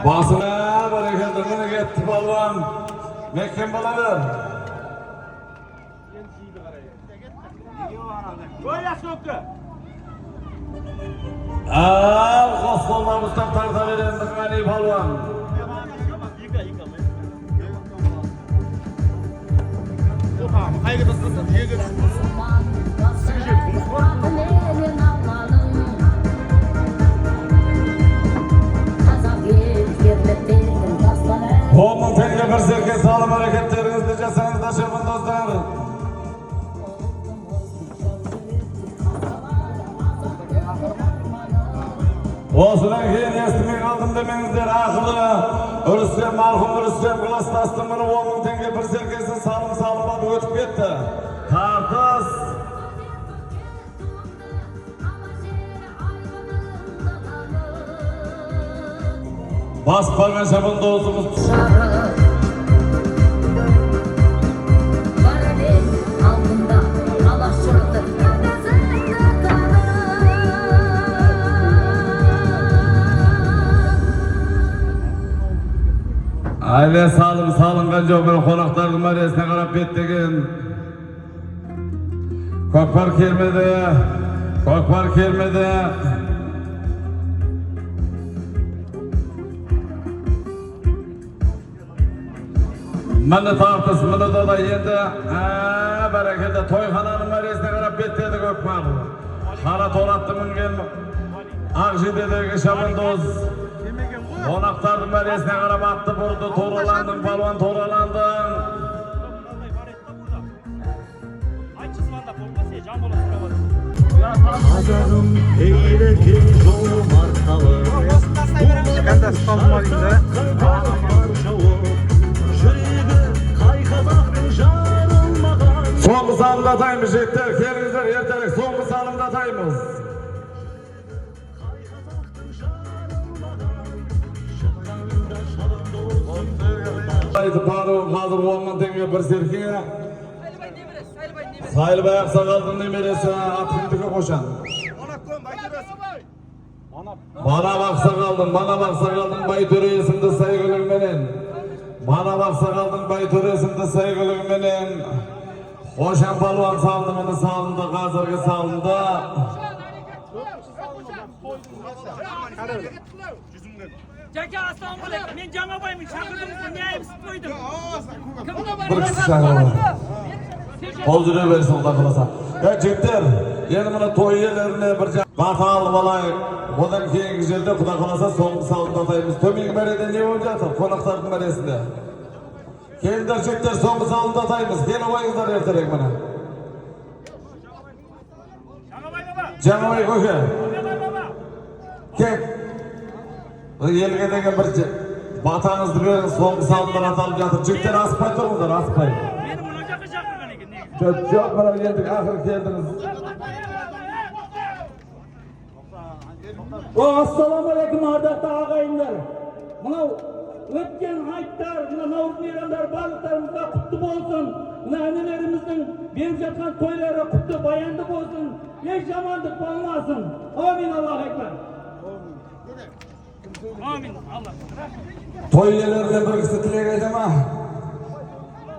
Басын, бәрекелді, міне, кетті палуан. Меккен болады. Qo'ylas ko'kka. Ал, қос қолдан ұстап тарта береді Ғани палуан. Qayerga tashlasan? Yerga. Қазақ ел ерліктердің дастаны. 10 мың теңге бір серке салым. Әрекеттеріңізді жасаңыздар, шабандоздар. Осыдан кейін естімей қалдым демеңіздер. Ақыры Рүстем, марқұм Рүстем класстастың, міне, 10 мың теңге бір серкесі салым салынбады, өтіп кетті. Тартыс. Басып барған шабандозымыз. Бар әлем алдында Алаш жұрты қағазында қарын. Әлі салым салынған жоқ. Бір қонақтардың мәресіне қарап беттеген. Көкпар келмеді, көкпар келмеді. Міне, тартыс, міне, дода енді. Ә, бәрекелді, тойхананың мәресіне қарап беттеді көкпар. Қара торапты мінген ақ жейдедегі шабандоз қонақтардың мәресіне қарап атты бұрды. Тораландың, палуан, тораландың. Айтшы, звондап болмаса, Жанболат сұрап. Қазағым ереке жомарт халық. Жүрегі қай қазақтың жарылмаған? Соңғы салымды атаймыз, жігіттер, келіңіздер. Баруын қазір 10 000 теңге, бір серке. Сайлыбай ақсақалдың немересі, аты кімдікі, Қошан? Манап ақсақалдың Байтөре есімді сәйгүлігіменен, Манап ақсақалдың Байтөре есімді сәйгүлігіменен Қошан палуан салынды. Міне, салынды, қазіргі салынды. Жәке, ассалаумағалейкум. Мен Жаңабаймын, шақырдыңыз, не айыпсыз қойдым? Бір кісі шақырды. Қол жүре берсін, құда қаласа. Е, жігіттер, енді мына той иелеріне бір бата алып алайық. Одан кейінгі жерде, құда қаласа, соңғы салымды атаймыз. Төменгі мәреде не болып жатыр? Қонақтардың мәресінде. Келіңдер, жігіттер, соңғы салымды атаймыз. Келіп қойыңыздар ертерек, міне. Жаңабай көке. Кел. Елге деген бір батаңызды беріңіз, соңғы салымдар аталып жатыр. Жігіттер, асықпай тұрыңыздар, асықпай. Мені мына жаққа шақырған екен негізі. Жоқ, жоқ, мына енді ақыры келдіңіз. О, ассалаумағалейкум, ардақты ағайындар. Мынау өткен айттар, мына наурыз мейрамдары барлықтарымызға құтты болсын. Мына інілеріміздің беріп жатқан тойлары құтты, баянды болсын. Еш жамандық болмасын. Амин, Аллаху акбар. Амин, Алла. Той иелерінен бір кісі тілек айта ма?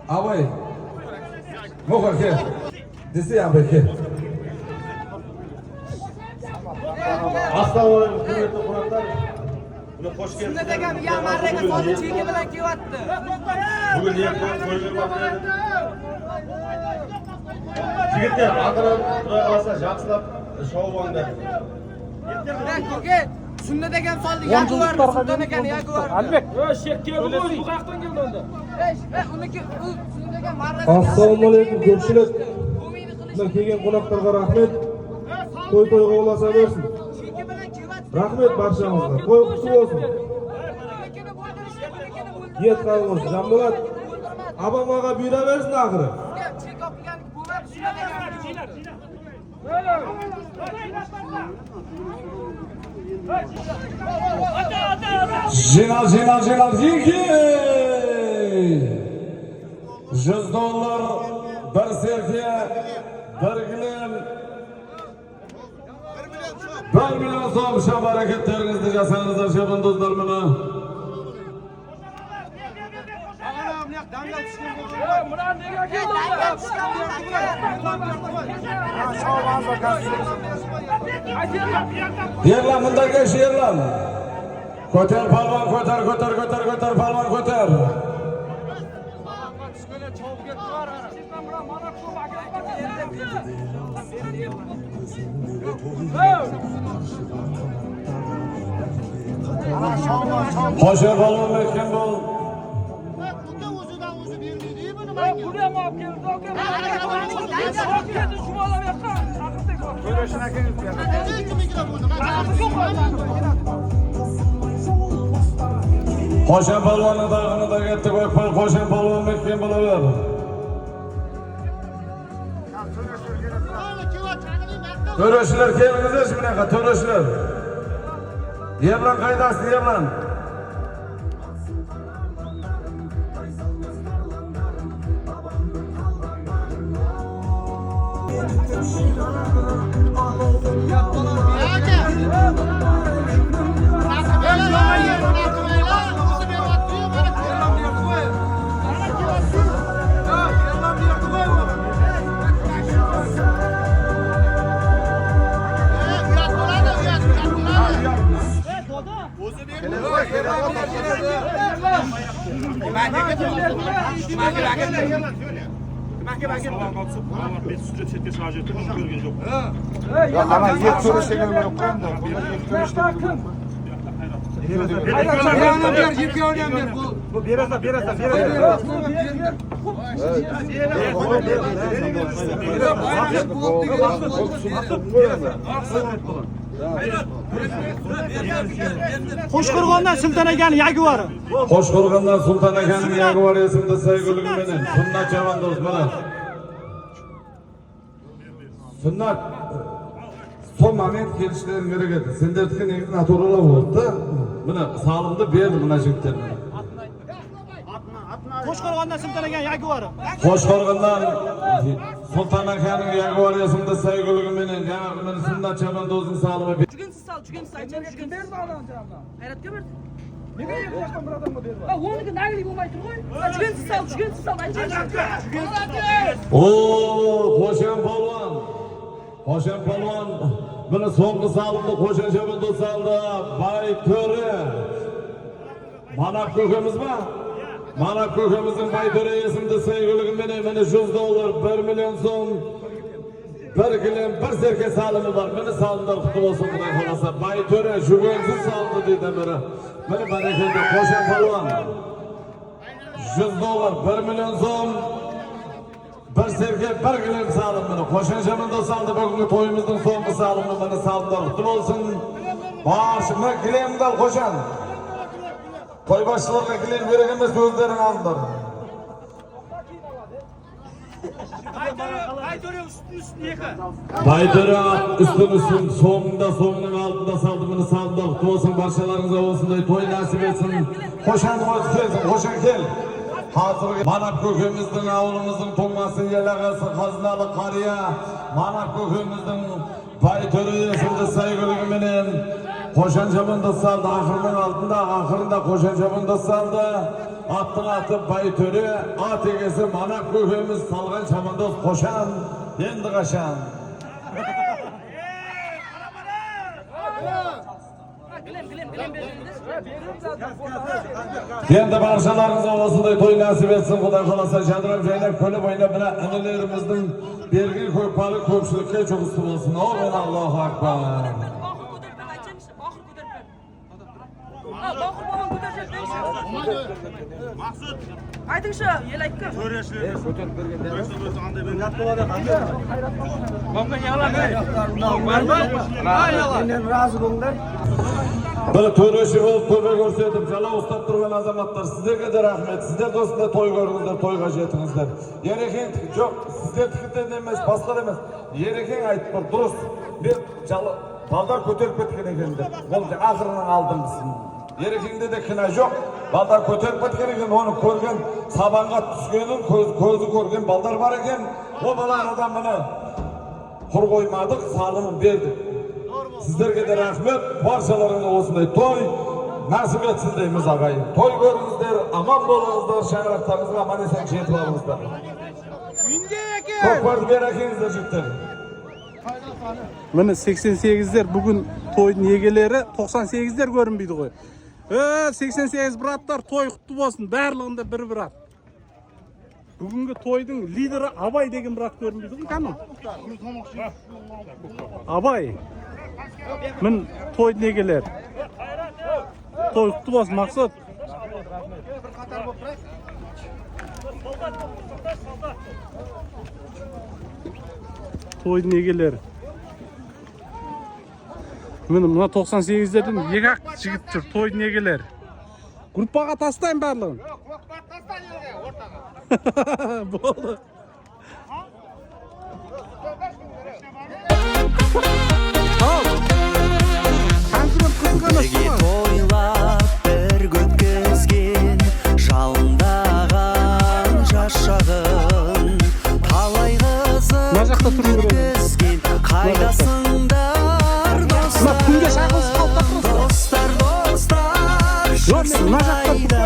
Абай. Мұқа, кел. Десе, Абай, кел. Ассалаумағалейкум, құрметті қонақтар. Міне, қош келдіңіз. Shunda degan, ya marraga hozir cheki bilan kelyapti. Бүгін екі той жүріп жатыр еді. Жігіттер, ақыры, құдай қаласа, жақсылап шауып алыңдар. Көке, Shunda degan soldi, Yaguar, Sulton akani Yaguar. Әлібек. Шек келді ғой, bu қаяқтан келді онда? Ey, uniki u Shunda degan marrasi. Ассалаумағалейкум, көпшілік. Мына келген қонақтарға рахмет. Той тойға ұласа берсін. Cheki bilan kelyapti. Рахмет баршаңызға. Той құтты болсын. Unikini bo'ldirishdi, unikini bo'ldirmadi. Ниет қабыл болсын. Жанболат, Обамаға бұйыра берсін ақыры. Chek olib kelgan bo'lmadi, Shunda degan. Жинал, жинал, жинал. Екі. 100 доллар, бір серке, бір кілем, 1 миллион сом. Шап әрекеттеріңізді жасаңыздар, шабандоздар, міне. Мына неге келді онда? Ерлан, мында келші, Ерлан. Көтер, палуан, көтер, көтер, көтер, көтер, палуан, көтер. Қоша палуан, меккен бол. Buni ham olib keldi, olib keldi. Olib keldi, shu bola bu yoqqa. Chaqirdik. Қошан палуанның тағыны да кетті, көкпар. Қошан палуан, меккен бола бер. Төрешілер, келіңіздерші мына жаққа, төрешілер. Ерлан, қайдасың, Ерлан? Ана екі төреш деген керек қой енді. Екі төреш деген керек қой. Екеуінен бер, бұл. Бересің, бересің, бересің. Qo'shqo'rg'ondan Sulton akani Yaguari. Қошқорғаннан Сұлтан аканың Ягуар есімді сәйгүлігіменен Сұннат шабандоз, міне. Сұннат, сол момент келішілерің керек еді. Сендердікі негізі натуралы болды да. Міне, салымды берді мына жігіттер, міне. Qo'shqo'rg'ondan Sulton aka Yaguari. Qo'shqo'rg'ondan Sultan akaning Yaguar есімді сәйгүлігіменен жаңағы міне Сүндет шабандоздың салымы. Жүгенсіз сал, жүгенсіз айтшы, жүгенсіз. Қайратқа берді. Неге екі жақтан бір адамға берді? Оныкі наглый болмай тұр ғой. Жүгенсіз сал, жүгенсіз сал, айтшы. О, Қошан палуан. Қошан палуан. Міне соңғы салымды Қошан шабандоз салды. Байтөре. Манап көкеміз ба? Манап көкеміздің Байтөре есімді сәйгүлігіменен міне 100 доллар, 1 миллион сом, бір кілем, бір серке салымы бар. Міне салымдар құтты болсын, Құдай қаласа. Байтөре жүгенсіз салды дейді міне. Міне бәрекелді Қошан палуан. 100 доллар, 1 миллион сом, бір серке, бір кілем салым міне. Қошан шабандоз салды бүгінгі тойымыздың соңғы салымы. Міне салымдар құтты болсын. Баршы, міне кілемді ал, Қошан. Тойбасшыларға кілем керек емес, өздерің алыңдар. Байтөре үстін үстін екі. Байтөре үстін үстін соңында соңының алдында салды. Міне салымдар құтты болсын, баршаларыңызға осындай той нәсіп етсін. Қошан өзі келсін, Қошан кел. Қазіргі Манап көкеміздің ауылымыздың тумасы, ел ағасы, қазыналы қария Манап көкеміздің Байтөре есімді сәйгүлігіменен Қошан шабандоз салды. Ақырының алдында, ақырында Қошан шабандоз салды. Аттың аты Байтөре, ат егесі Манап көкеміз, салған шабандоз Қошан. Енді қашан? Кілем, кілем, кілем беріңдерші. Енді баршаларыңызға осындай той нәсіп етсін, Құдай қаласа, жадырап жайнап, күліп ойнап, мына інілеріміздің берген көкпары көпшілікке жұғысты болсын. Омен Аллаху акбар. Бақыр көтеріп бер, айтсаңызшы, бақыр көтеріп бер. Бақыр бабам көтеріп бер, деңізші. Айтыңшы, ел айтты. Бір төреші болып төбе көрсетіп, жалау ұстап тұрған азаматтар, сіздерге де рахмет. Сіздер де осындай той көріңіздер, тойға жетіңіздер. Ерекең жоқ, сіздердікінден емес, басқа да емес. Ерекең айтып тұр, дұрыс. Мен балдар көтеріп кеткен екен деп. Ол ақырының алдыңғысын. Ерекеңде де кінә жоқ. Балдар көтеріп кеткен екен, оны көрген, сабанға түскенін көзі көрген балдар бар екен. О балалардан міне құр қоймадық, салымын бердік. Сіздерге де рахмет, баршаларыңызға осындай той нәсіп етсін дейміз ағайын. Той көріңіздер, аман болыңыздар, шаңырақтарыңызға аман есен жетіп алыңыздар. Көкпарды бері әкеліңіздер, жігіттер. Міне 88-дер бүгін тойдың егелері, 98-дер көрінбейді ғой. 88 браттар, той құтты болсын, барлығында бір брат. Бүгінгі тойдың лидері Абай деген брат көрінбейді ғой, кәні? Абай. Мін тойдың егелері. Той құтты болсын, Мақсұт. Тойдың егелері. Міне мына 98-дерден екі ақ жігіт жүр, тойдың егелері. Группаға тастайын барлығын. Болды. Ал. Конкурент қызық емес Бірге қой. тойлап, бірге өткізген жалындаған жас шағын, талай қызық Мына жақта тұру керек. өткізген, қайдасыңдар, Мына күнге шағылысып қалып достар? тұрасың. Достар, достар, Жоқ, мен мына жақта жүрсің қайда?